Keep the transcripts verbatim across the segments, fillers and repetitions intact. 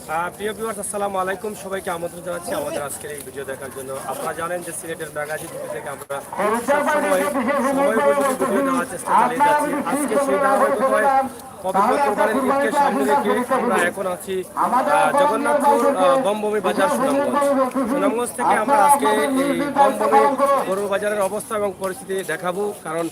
আহ, প্রিয় ভিউয়ার্স, আসসালামু আলাইকুম। সবাইকে আমন্ত্রণ জানাচ্ছি আমাদের আজকের এই ভিডিও দেখার জন্য। আপনারা জানেন যে সিলেটের মেঘাজি টিভি থেকে আমরা সবসময় সময় উপযোগী ভিডিও দেওয়ার চেষ্টা চালিয়ে যাচ্ছি। আজকে সেই ধারাবাহিকতায় পবিত্র কোরবানির ঈদকে সামনে রেখে আমরা এখন আছি, আহ, জগন্নাথপুর, আহ, বমবমি বাজার, সুনামগঞ্জ। সুনামগঞ্জ থেকে আমরা আজকে এই বমবমি গরুর বাজারের অবস্থা এবং পরিস্থিতি দেখাবো, কারণ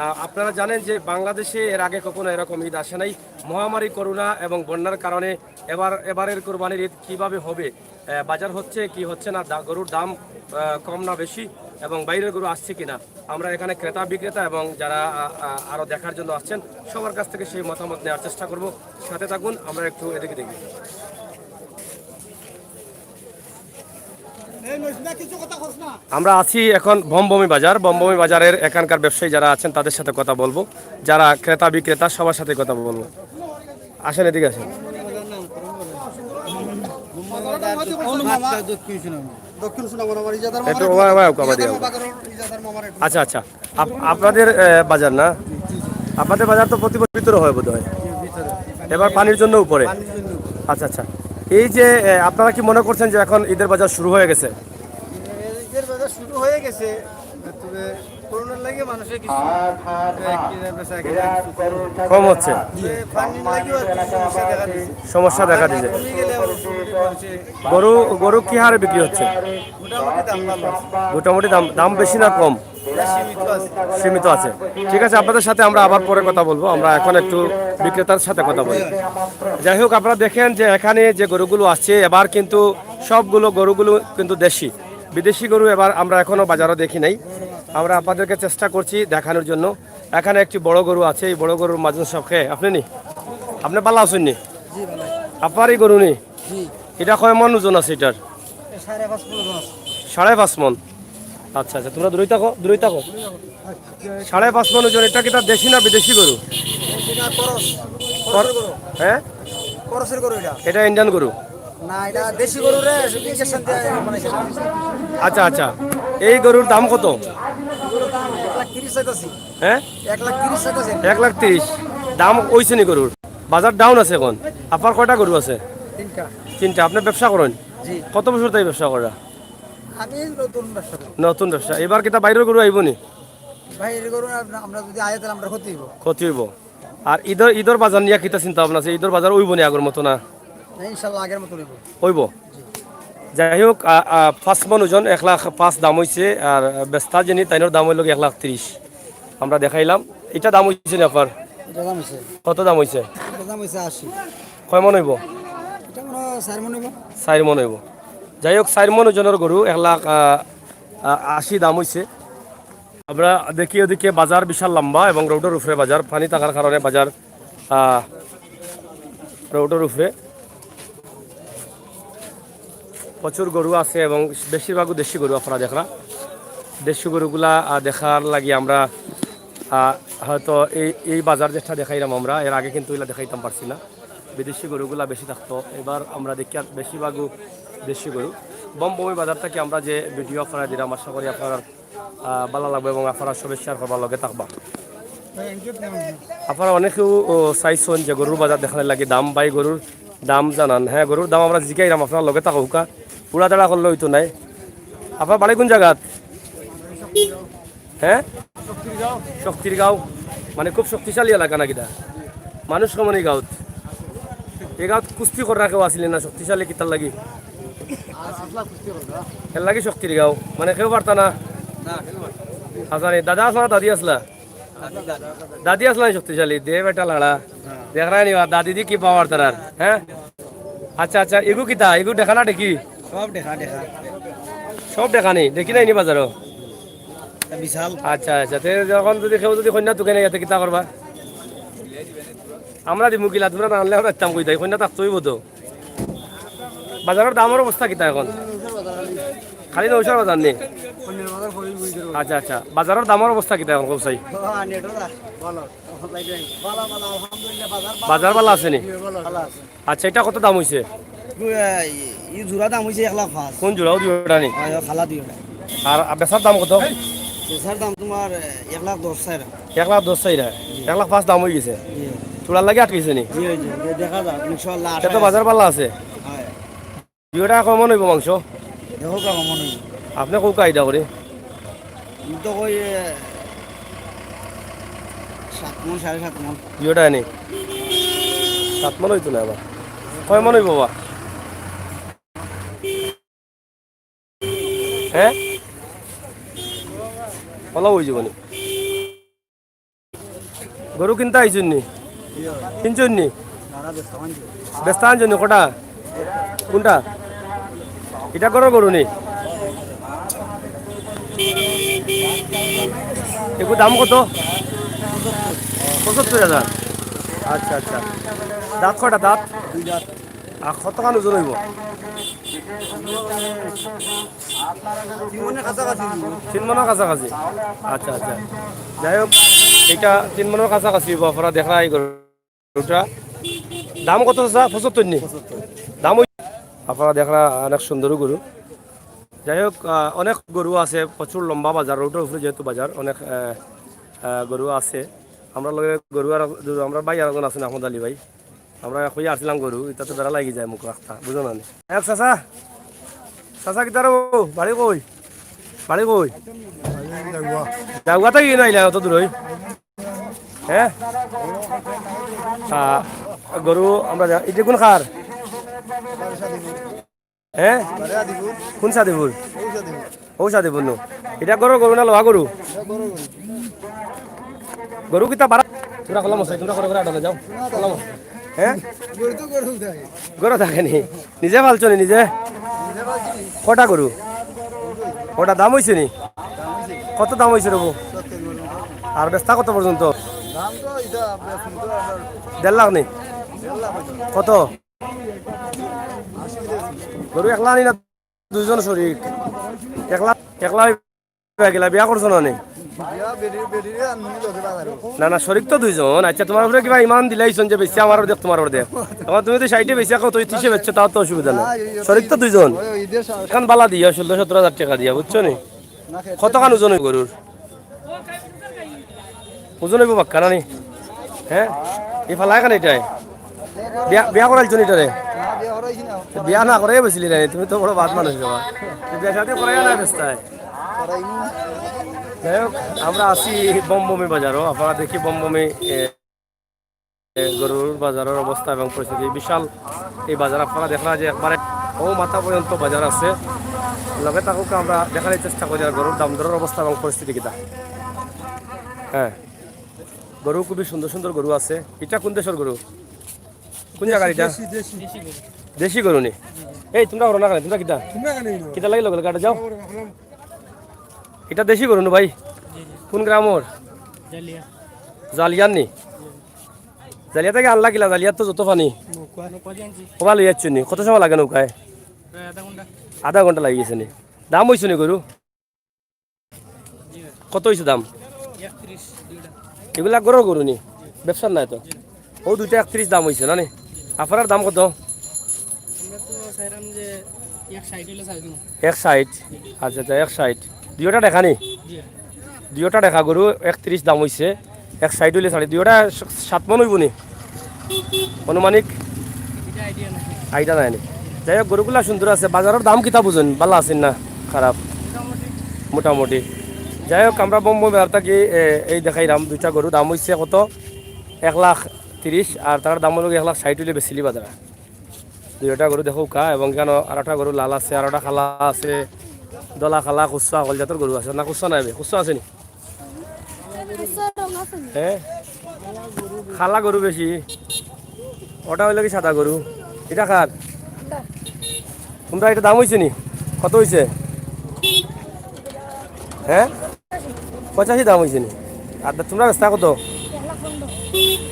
আহ, আপনারা জানেন যে বাংলাদেশে এর আগে কখনো এরকম ঈদ আসে নাই। মহামারী করোনা এবং বন্যার কারণে এবার, এবারের কোরবানির ঈদ কিভাবে হবে, আহ, বাজার হচ্ছে কি হচ্ছে না, দা-, গরুর দাম, আহ, কম না বেশি এবং বাইরের গরু আসছে কিনা, আমরা এখানে ক্রেতা বিক্রেতা এবং যারা, আহ, আহ, আরো দেখার জন্য আসছেন, সবার কাছ থেকে সেই মতামত নেওয়ার চেষ্টা করব। সাথে থাকুন, আমরা একটু এদিকে দেখি। আমরা আছি এখন বমবমি বাজার। বমবমি বাজারের এখানকার ব্যবসায়ী যারা আছেন, তাদের সাথে কথা বলবো, যারা ক্রেতা বিক্রেতা, সবার সাথে কথা বলবো। আসেন, এদিকে আসেন। দক্ষিণ সুনাম। একটু ওয়া-, ওয়া-, ওয়া-, ওয়া-, ওয়া-, আচ্ছা, আচ্ছা। আপ-, আপনাদের, এ, বাজার না? আপনাদের বাজার তো প্রতি বছর ভিতরে হয় বোধহয়। এবার পানির জন্য উপরে। আচ্ছা, আচ্ছা। এই যে, এ, আপনারা কি মনে করছেন যে এখন ঈদের বাজার শুরু হয়ে গেছে? ঈদের বাজার শুরু হয়ে গেছে, তবে করোনার লাগি মানুষের কিছু, এ, কিনা বেচা কিনা কিছু কম। কম হচ্ছে। তবে পানির লাগিও আর কি সমস্যা দেখা দিছে। সমস্যা দেখা দিছে। কমে গেলে আবার অসুবিধা হচ্ছে। গরু, গরু কি হারে বিক্রি হচ্ছে? মোটামুটি দাম ভালো আছে। মোটামুটি দাম, দাম বেশি না কম? এটা সীমিত আছে। সীমিত আছে। ঠিক আছে, আপনাদের সাথে আমরা আবার পরে কথা বলবো। আমরা এখন একটু বিক্রেতার সাথে কথা বলি। যাই হোক, আপনারা দেখেন যে এখানে যে গরুগুলো আসছে, এবার কিন্তু সবগুলো গরুগুলো কিন্তু দেশি। বিদেশি গরু এবার আমরা এখনো বাজারও দেখি নাই। আমরা আপনাদেরকে চেষ্টা করছি দেখানোর জন্য। এখানে একটি বড় গরু আছে, এই বড় গরুর মাঝে সব খেয়ে আপনি নি? আপনি ভালা আছেন নি? আপনারই গরু নি? জি। এটা কয় মন ওজন আছে এটার? সাড়ে পাঁচ মন ওজন আছে। সাড়ে পাঁচ মন। আচ্ছা, আচ্ছা, তোমরা দূরেই থাকো, দূরেই থাকো। সাড়ে পাঁচ মন ওজন, এটা কিতা দেশি না বিদেশি গরু? এটা করস, কর-, করসের গরু। হ্যাঁ? করসের গরু এটা। এটা ইন্ডিয়ান গরু? না, এটা দেশি গরু রে, শুধু ইঞ্জেকশন দিয়ে মানে সেটা। আচ্ছা, আচ্ছা, এই গরুর দাম কত? গরুর দাম এক লাখ তিরিশ চাইতাছি। হ্যাঁ? এক লাখ তিরিশ চাইতাছি। এক লাখ তিরিশ। দাম অইছে নি গরুর? বাজার ডাউন আছে এখন। আপনার কয়টা গরু আছে? তিনটা। তিনটা। আপনি ব্যবসা করেন? জি। কত বছর তাই ব্যবসা করা? আমি নতুন ব্যবসা করি। নতুন ব্যবসা। এবার কিতা বাইরের গরু আইব নি? বাইরের গরু আম-, আমরা যদি আয় তাহলে আমরা ক্ষতি হইব। ক্ষতি হইব। আর ঈদর, ঈদর বাজার নিয়া কিতা চিন্তা ভাবনা আছে? ঈদর বাজার অইব নি আগর মতো না? না, ইনশাল্লাহ আগের মতো হইব। অইব। যাই হোক, আ, আ, পাঁচ মন ওজন, এক লাখ পাঁচ দাম অইছে, আর বেচতা যিনি তাইনর দাম অইল এক লাখ তিরিশ। আমরা দেখাইলাম, এটা দাম অইছে না আপনার? এটা দাম হইছে। কত দাম অইছে? এটা দাম হইছে আশি। কয় মন অইব? এটা মনে হয় চার মন হইব। চার মন অইব। যাই হোক, চার মন ওজনর গরু এক লাখ, আ, আ, আশি দাম অইছে। আমরা দেখি ওদিকে বাজার বিশাল লম্বা এবং রোডর উপরে বাজার, পানি থাকার কারণে বাজার, আহ, রোডর উপরে প্রচুর গরু আছে এবং বেশিরভাগও দেশি গরু আপনারা দেখরা। দেশি গরুগুলা, আহ, দেখার লাগি আমরা, আহ, হয়তো এই, এই বাজার যেটা দেখাইলাম আমরা, এর আগে কিন্তু এগুলা দেখাইতাম পারছি না। বিদেশি গরুগুলা বেশি থাকতো, এবার আমরা দেখি আর বেশিরভাগও দেশি গরু। বমবমি বাজার থেকে আমরা যে ভিডিও আপনারা দিলাম, আশা করি আপনারা আহ, ভালা লাগবো এবং আপনারা সবে শেয়ার করবার লগে থাকবা। আপনারা অনেকেও, ও, চাইছইন যে গরুর বাজার দেখানোর লাগি দাম, ভাই গরুর দাম জানান। হ্যাঁ, গরুর দাম আমরা জিকাইলাম, আপনারা লগে থাকউক্কা, উড়াদাড়া করলে অইতো নায়। আপনার বাড়ি কোন জাগাত? হ্যাঁ, শক্তিরগাঁও। মানে খুব শক্তিশালী এলাকা নাকি দা? মানুষ কমন এই গাঁওত? এই গাঁওত কুস্তি করার কেউ আছিল না শক্তিশালী কিতার লাগি? এর লাগি শক্তিরগাঁও, মানে কেউ পারতা না? আচ্ছা, রে, দাদা আসলা না দাদি আসলা? দাদি আসলা না শক্তিশালী, দে বেটা লাড়া। দেখরা নি বা, দাদি দি কি পাওয়ার তারার, হ্যাঁ? আচ্ছা, আচ্ছা, এগু কিতা? এগু দেখা না দেখি? সব দেখা, দেখা। সব দেখা নি? দেখি নাই নি বাজারো? বিশাল। আচ্ছা, আচ্ছা, তে যখন যদি কেউ যদি কইন্যা তুকে নেই, এতে কিতা করবা? আমরা দিমু কিলা, তোমরা না আনলে আমরা দিতাম কই তাই, কইন্যা থাকতে অইব তো। বাজারর দামর অবস্থা কিতা এখন? খালি নৌশার বাজার নি? আচ্ছা, আচ্ছা, বাজারর দামর অবস্থা কিতা এখন, কও চাই? বাজার ভালা আছে নি? আচ্ছা, এটা কত দাম অইছে? ই জোড়া দাম অইছে এক লাখ পাঁচ। কোন জোড়া? ও দুইটা নি? হয়, হয়, কালা দুইটা। আর বেচার দাম কত? বেচার দাম তোমার, এ, এক লাখ দশ চাইরা। এক লাখ দশ চাইরা? এক লাখ পাঁচ দাম অই গেছে। জি। চূড়ার লাগি আটকেছে নি? জি, জি, জি, দেখা যাক, ইনশাআল্লাহ, এটা তো আশা বাজার আছে। ভালা আছে। হয়। দুইটা কয় মন অইবো মাংস? দেখো, কয় মন অইবো। আপনে কউক্কা আইডিয়া করি। আমি তো কই, এ, সাত মন, সাড়ে সাত মন। দুইটা নি? সাত মন অইতো না আবার। কয় মন অইবো বা? হে? অলা অইযিবো নি? গরু কিনতা আইছইন নি? কিনছইন নি? বেচতা আনছইন নি? কটা? কুনটা? ইটা ঘরর গরু নি? এগুর দাম কত? পঁচাত্তর হাজার। আচ্ছা, আচ্ছা। দাঁত কয়টা দাঁত? দুই দাঁত। আর কতখান ওজন অইবো? তিন মনর কাছাকাছি। তিন মনর কাছাকাছি। আচ্ছা, আচ্ছা। যাই হোক, ইটা তিন মনর কাছাকাছি অইবো। আপনারা দেখরা এই গরুটা। দাম কত চাচা? পঁচাত্তর নি? দাম অই-, আপনারা দেখরা অনেক সুন্দর গরু। যাই হোক, আহ, অনেক গরু আছে, প্রচুর লম্বা বাজার, রোডর উপরে যেহেতু বাজার, অনেক, আহ, আহ, গরু আছে। আমরার লগে গরু আর, আমরার ভাই আরকজন আছইন, আহমদ আলী ভাই। আমরা কই আনছিলাম গরু, ইটা তো বেড়া লাগি যায় মুখ রাখতা, বুঝো না নি? এক চাচা, চাচা কিতার বাড়ি কই? বাড়ি কই? জাগুয়া থাকি কিনা আইলা অত দূর অই? হে? আহ, গরু আমরা যা-, ইটা কুন খার? হে? কুন সাদিপুর? অউ সাদিপুর নু। ইটা ঘরর গরু না লওয়া গরু? গরু কিতা বাড়া? তুমরা কলাম আছে, তুমরা ঘরো ঘরো আডালে যাও। কলাম আছে। হে? ঘরো থাকে নি? নিজে পালছো নি নিজে? কটা গরু? কটা দাম অইছে নি? কত দাম অইছে রে বা? আর বেচতা কত পর্যন্ত? দেড় লাখ নি? কত? গরু একলা নি না দুইজন শরিক? একলা, একলা অইয়া গেলা, বিয়া করছো না নি? না, না, শরিক তো দুইজন। আচ্ছা, তুমার উপরে কিবা ইমান দিলাইছইন যে বেশি আমার অর্ধেক, তুমার অর্ধেক। এখন তুমি তো ষাইটে বেশি, এখন তুমি তিশে বেচছো, তাও তো অসুবিধা নাই। শরিক তো দুইজন। এখন বালা দিয়া, ষোলো সতেরো হাজার টেকা দিয়া, বুঝছো নি? কতখান ওজন অইবো গরুর? ওজন অইবো পাক্কা না নি? হে? ই ফালায় খান ইটায়? বিয়া, বিয়া করাইলছো নি ইটারে? বিয়া না করাইয়া বেচিলিলায় নি, তুমি তো বড় বাদ মানুষ বাবা। বিয়া শাদি করাইয়া না বেচতায়। যাই হোক, আমরা আছি বমবমি বাজারো, আপনারা দেখি বমবমি, এ, এ, গরুর বাজারর অবস্থা এবং পরিস্থিতি। বিশাল এই বাজার আপনারা দেখরা যে একবারে অউ মাথা পর্যন্ত বাজার আছে। লগে থাকুক্কা, আমরা দেখার চেষ্টা করি আর গরুর দাম দরর অবস্থা এবং পরিস্থিতি কিতা। হে, গরু খুবই সুন্দর সুন্দর গরু আছে। ইটা কুন দেশর গরু? কুন জাগার ইটা? দেশি গরু নি? এই, তুমরা করো না কেনে? তুমরা কিতা? কিতা লাগি লগে লগে আডালে যাও? ইটা দেশি গরু নু ভাই? কুন গ্রামর? জালিয়ার নি? জালিয়া থাকি আনলা কিলা? জালিয়ার তো যত পানি। ওবা লইয়া আইছো নি? কত সময় লাগে নৌকায়? আধা ঘন্টা লাগি গেছে নি? দাম অইছে নি গরু? কত অইছে দাম? ইগুলা ঘরর গরু নি? ব্যবসার নায় তো? অউ দুইটা একত্রিশ দাম অইছে না নি? আপনারার দাম কত? এক ষাইট। আচ্ছা, আচ্ছা, এক ষাইট। দুইওটা দেখা নি? দুইওটা দেখা গরু, একত্রিশ দাম অইছে, এক ষাইট অইলে ছাড়ি। দুইওটা সাত মন অইবো নি? আনুমানিক? আইডিয়া নাই নি। যাই হোক, গরুগুলা সুন্দর আছে। বাজারর দাম কিতা বুঝইন? বালা আছইন না খারাপ? মোটামুটি। যাই হোক, আমরা বমবমি বাজার থাকি, এ, এই দেখাইরাম দুইটা গরু। দাম অইছে কত? এক লাখ তিরিশ, আর তারার দাম অইলো এক লাখ ষাইট অইলে বেচিলিবা তারা। দুইটা গরু দেখউক্কা, এবং ইখানো আরোটা গরু লাল আছে, আরোটা কালা আছে, ধলা কালা, কুচা, হকল জাতর গরু আছে। না, কুচা নাই বে, কুচা আছে নি? হে? কালা গরু বেশি। ওটা অইলো কি সাদা গরু? ইটা কার? তুমরার ইটা দাম অইছে নি? কত অইছে? হে? পঁচাশি দাম অইছে নি? আর তুমরা বেচতা কত?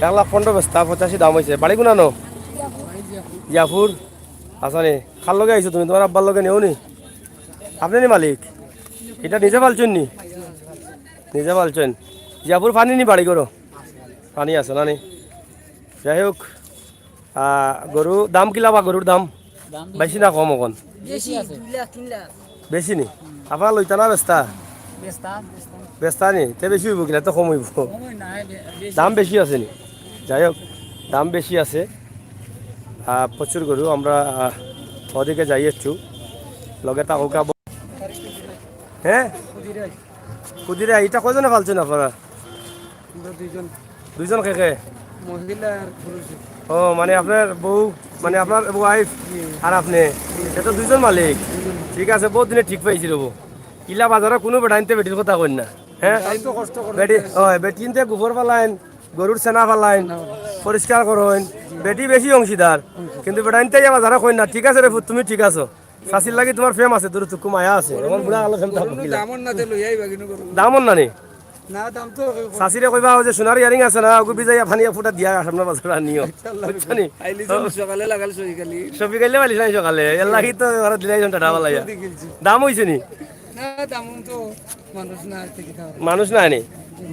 এক লাখ পনরো বেচতা, পঁচাশি দাম অইছে। বাড়ি কুনানো? জিয়াপুর? আচ্ছা নি, কার লগে আইছো তুমি? তুমার আব্বার লগে নেও নি? আপনে নি মালিক? ইটা নিজে পালছইন নি? নিজে পালছইন। জিয়াপুর পানি নি বাড়ি করো? পানি আছে না নি? যাই হোক, আহ, গরু দাম কিলা বা গরুর দাম? বেশি না কম অখন? বেশি, দুই লাখ, তিন লাখ। বেশি নি? আপনারা লইতা না বেচতা? বেচতা, বেচতা। বেচতা নি? তে বেশি অইবো কিলা, তো কম অইবো। কম অই না, বে-, বেশি। দাম বেশি আছে নি? যাই হোক, দাম বেশি আছে। আহ, প্রচুর গরু। আমরা, আহ, ওদিকে যাই একটু, লগে তা হোকা। হ্যাঁ, কুদিরা, ইটা কয়জনে ফালছইন আপনারা? আমরা দুইজন। দুইজন কে কে? মহিলা আর পুরুষ। ও, মানে আপনার বউ, মানে আপনার ওয়াইফ আর আপনি, সে তো দুইজন মালিক। ঠিক আছে, বহুত দিনে ঠিক পাইছি রবো। ইলা বাজারো কুনু বেটাইন্তে বেটির কথা কইন না, হ্যাঁ? তাই তো কষ্ট করে। বেটি, ও, বেটিন্তে গোবর ফালাইন, গরুর সেনা ফালাইন, পরিষ্কার করইন, বেটি বেশি অংশীদার, কিন্তু বেটাইন্তে ইয়া বাজারো কইন না। ঠিক আছে রে পুত, তুমি ঠিক আছো। চাচির লাগি তুমার প্রেম আছে, দুরু তুকু মায়া আছে। এখন বুড়া কালো প্রেম থাকবো কিলা? দামন না তে লইয়া আইবা কিনু করো। দামন না নি? না, দাম তো চাচিরে কইবা, ওই যে সোনার ইয়ারিং আছে না, ওগু ভিজাইয়া পানি ফুটা দিয়া সামনে বাজারো আনিও। ইনশাআল্লাহ। বুঝছো নি? আইলি তো সকালে লাগাল সই খালি। সবই খাইলে পাইলিস না সকালে। এর লাগি তো ওরা দিলাই জন টাটা বালাইয়া। দাম অইছে নি? না, দাম তো মানুষ না, এতে কি খাওয়া? মানুষ না নি?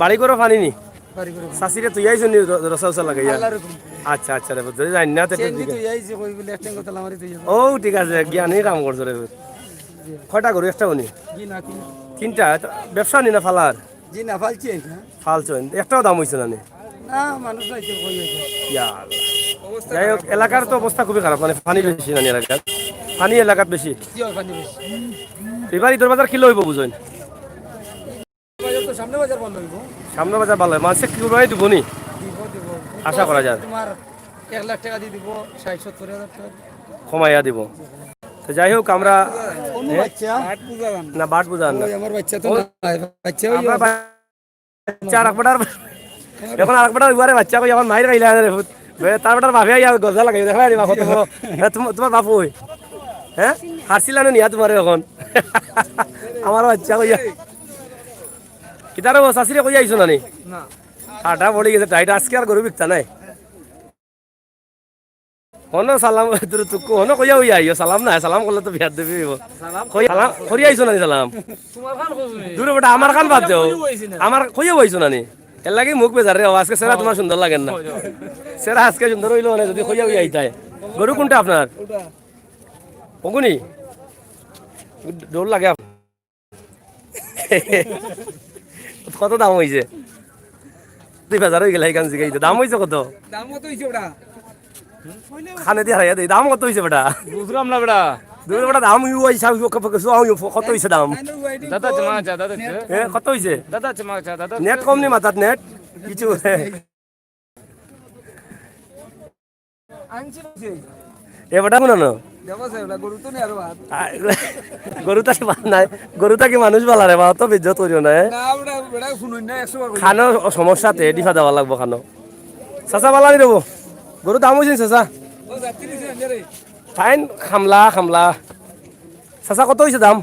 বাড়ি করো পানি নি? বাড়ি করো। চাচিরে তুই আইছো নি র-, রসা উসা লাগাইয়া? আল্লাহর হুকুম। আচ্ছা, আচ্ছা রে, বুঝতে জানি না, তো চেন ঠিক দি আছে। তুই আইছি, কই বলে এক টেঙ্গো তালা মারি তুই যাবো। ও, ঠিক আছে, জ্ঞানী কাম করছো রে। কয়টা গরু? একটা উনি? জি না, তিন। তিনটা? তো ব্যবসা নি না ফালার? জি না, ফালছি এই না। ফালছো, একটাও দাম অইছে না নি? না, মানুষ নাই তো, কই অইছে? ইয়া আল্লাহ। যাই হোক, এলাকার তো অবস্থা খুবই খারাপ, মানে পানি বেশি না নি এলাকার? পানি এলাকাত বেশি। জি, অয় পানি বেশি। এবার ইদর বাজার কিলা অইবো বুঝইন? বাজার তো সামনে বাজার ভালা অইবো। সামনে বাজার ভালা অইবো। মানষে কি কুরবানি দিবো নি? দিবো, দিবো। আশা করা যায়। তুমার এক লাখ টেকা দি দিবো, ষাইট সত্তইর হাজার টেকা। কমাইয়া দিবো। তো যাই হোক, আমরা, অনু এ? বাচ্চা? না, বাট বুঝান না। ওই আমার বাচ্চা তো ও, নাই, বাচ্চা ওই আপনার বাচ্চা আর এক বেটার, এখন আর এক বেটার উবারে বাচ্চা কই, এখন মাইর খাইলা রে পুত। বে, তার বেটার বাপে আইয়া গজা লাগাই, দেখা রে বাপ, কত বড়। এ, তুম-, তুমার বাপ কই? হ্যাঁ? হারছিলা না নিয়া তুমারে এখন? আমার বাচ্চা কইয়া। কিতারে ও চাচিরে কইয়া আইছো না নি? না। ঠাটা পড়ি গেছে, টাইট আজকে আর গরু বিকতা নাই। হনো সালাম, দূর তুকু, হনো কইয়া অইয়া আইও, সালাম না, সালাম করলে তো বেয়াদবি অইবো। সালাম কই-, সালাম করি আইছো না নি সালাম? তুমার খান কইছো নি? দূর বেটা, আমার খান বাদ দেও। কইয়া আইছি না। আমার কইয়া আইছো না নি? এর লাগি মুখ বেজার রে, আজকে চেহারা তুমার সুন্দর লাগের না। চেহারা আজকে সুন্দর অইলো মানে যদি কইয়া অইয়া আইতায়। গরু কুনটা আপনার? ওটা। ওগুনি? ডর লাগে আপ-, কত দাম অইছে? দুই হাজার অই গেল, এইখান জিগাইতে। দাম অইছে কত? দাম কত অইছে ওটা? কানে দি হারাইয়া দেই, দাম কত অইছে বেটা? বুঝলাম না বেটা। দুই বেটা দাম ইউ আই সাউ ইউ কত কিছু আউ ইউ কত অইছে দাম? দাদা চমা চা, দাদা চা। এ, কত অইছে? দাদা চমা চা, দাদা। নেট কম নি মাথাত নেট? কিছু। আনছি বলছি। এ বেটা কুনানো? দেখো স্যার, ওটা গরু তো নেই আরো ভাত। আ, গরু তো আর ভাত নাই। গরু তো কি মানুষ বালা রে বা, অত বেইজ্জত করিও না, এ? না, ওটা, ওটা শুনুন না, একশো বার করি। খানো সমস্যা তে, ডিফা দেওয়া লাগবো খানো। চাচা বালা নি দেবো? গরু দাম অইছে নি চাচা? ও, যাত্রী নিছে, আনছে রে। ফাইন, খামলা, খামলা। চাচা, কত অইছে দাম?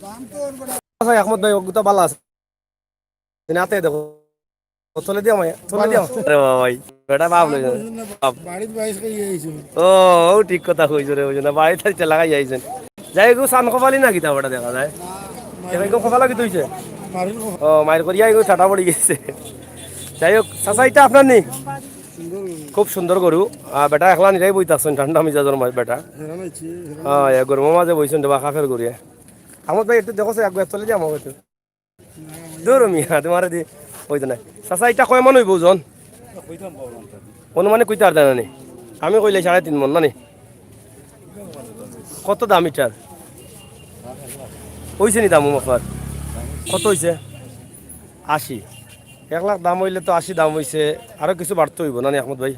দাম তো ওর বেটা আচ্ছা, আহমদ ভাই, ওগুতা বালা আছে। তুমি আতে দেখো। ও, তলে দিয়া মায়া, তলে দিয়া। আরে বাবা ভাই, বেটা বাপ লই যাবে। বাপ। বাড়িত বাইশ করি আইছো। ও, ও ঠিক কথা কইছো রে, বুঝো না, বাড়িত আর চালা খাই আইছেন। যাই হোক, সান কপালি না কিতা বেটা দেখা যায়। না, এবার একদম কপালা কিতা অইছে? মারিল কপাল। ও, মাইর করিয়া এগো ঠাটা পড়ি গেছে। যাই হোক, চাচা, ইটা আপনার নি? সুন্দর। খুব সুন্দর গরু। আহ, বেটা একলা নিরাই বই থাকছেন, ঠান্ডা মিজাজর মাঝে বেটা। হ্যাঁ, গরুর মাঝে বইছেন, দেবা কাফের গরু। আহমদ ভাই, একটু দেখো, একবার তলে দিয়া আমার একটু। দূর মিয়া, তোমারে দি অইতো নায়। চাচা, ইটা কয় মন অইবো ওজন? অনুমানিক কইতা পারতা না নি? আমি কইলে সাড়ে তিন মন, না নি? কত দাম ইটার? অইছে নি দাম আপনার? কত অইছে? আশি। এক লাখ দাম অইলে তো আশি দাম অইছে, আরো কিছু বাড়তে অইবো, না নি আহমদ ভাই?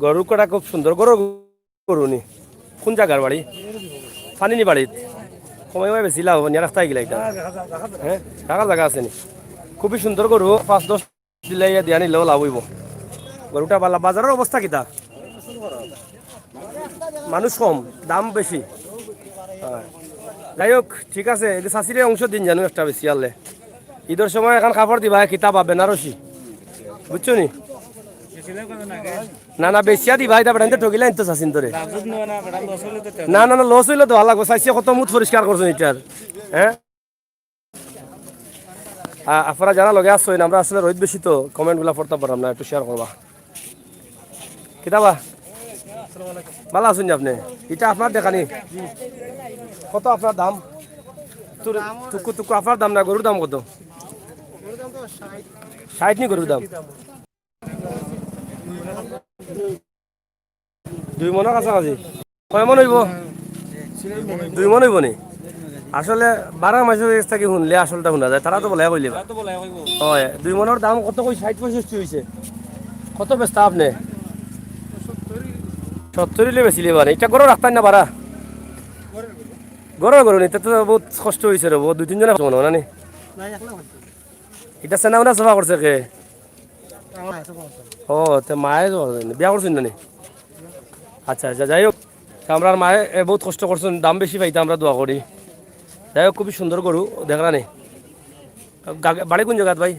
গরু কটা খুব সুন্দর গরু। গরু নি? কোন জাগার বাড়ি? পানি নি বাড়িত? কমাই কমাই বেশি লাভ অইবো, নিয়া রাস্তায় গেলে ইটা। হ্যাঁ, রাখার জাগা আছে নি? খুবই সুন্দর গরু, পাঁচ দশ দিলে ইয়া দিয়া নিলেও লাভ অইবো। গরুটা বালা, বাজারর অবস্থা কিতা? মানুষ কম, দাম বেশি। হ্যাঁ। যাই হোক, ঠিক আছে, এই যে চাচিরে অংশ দিন জানো একটা বেশি আনলে। ইদর সময় এখান কাপড় দিবা, কিতা বা বেনারসি। বুঝছো নি? না, না, বেচিয়া দিবা, ইটা বেটাইন্তে ঠগিলাইন তো চাচিন্তরে। না, না, না, লস অইলে তো ভালা লাগবো। চাইছি কত মুত পরিষ্কার করছেন ইটার। হ্যাঁ? আ-, আপনারা যারা লগে আছইন, আমরা আসলে রইদ বেশি তো, comment গুলা পড়তাম পারলাম না, একটু share করবা। কিতা বা? ভালা আছইন নি আপনে? ইটা আপনার দেখানি? কত আপনার দাম? তুর-, তুকু, তুকু আপনার দাম না, গরুর দাম কত? ষাইট নি গরুর দাম? দুই মনর কাছাকাছি। কয় মন অইবো? দুই মন অইবো নি? আসলে বারা মানষর গেছ থাকি হুনলে আসলটা হুনা যায়, তারা তো বলে কইলে। তারা তো বলে কইবো। অয়, দুই মনর দাম কত কই? ষাইট পঁয়ষট্টি অইছে। কত বেচতা আপনে? সত্তর অইলে বেচিলে মানে। ইটা গরু রাখতাম না বারা? গরু গরু নিতে তো বউত কষ্ট অইছে রে, বউত দুই তিনজনে মনে হয় না নি? ইটা সেনা উনা সফা করছে কে? ও, তে মায়ে তো করছে নি। বিয়া করছইন না নি? আচ্ছা, আচ্ছা, যাই হোক, তে আমরার মায়ে, এ, বউত কষ্ট করছইন, দাম বেশি পাইতা আমরা দোয়া করি। যাই হোক, খুবই সুন্দর গরু, দেখরা নি। গা-, বাড়ি কোন জাগাত ভাই?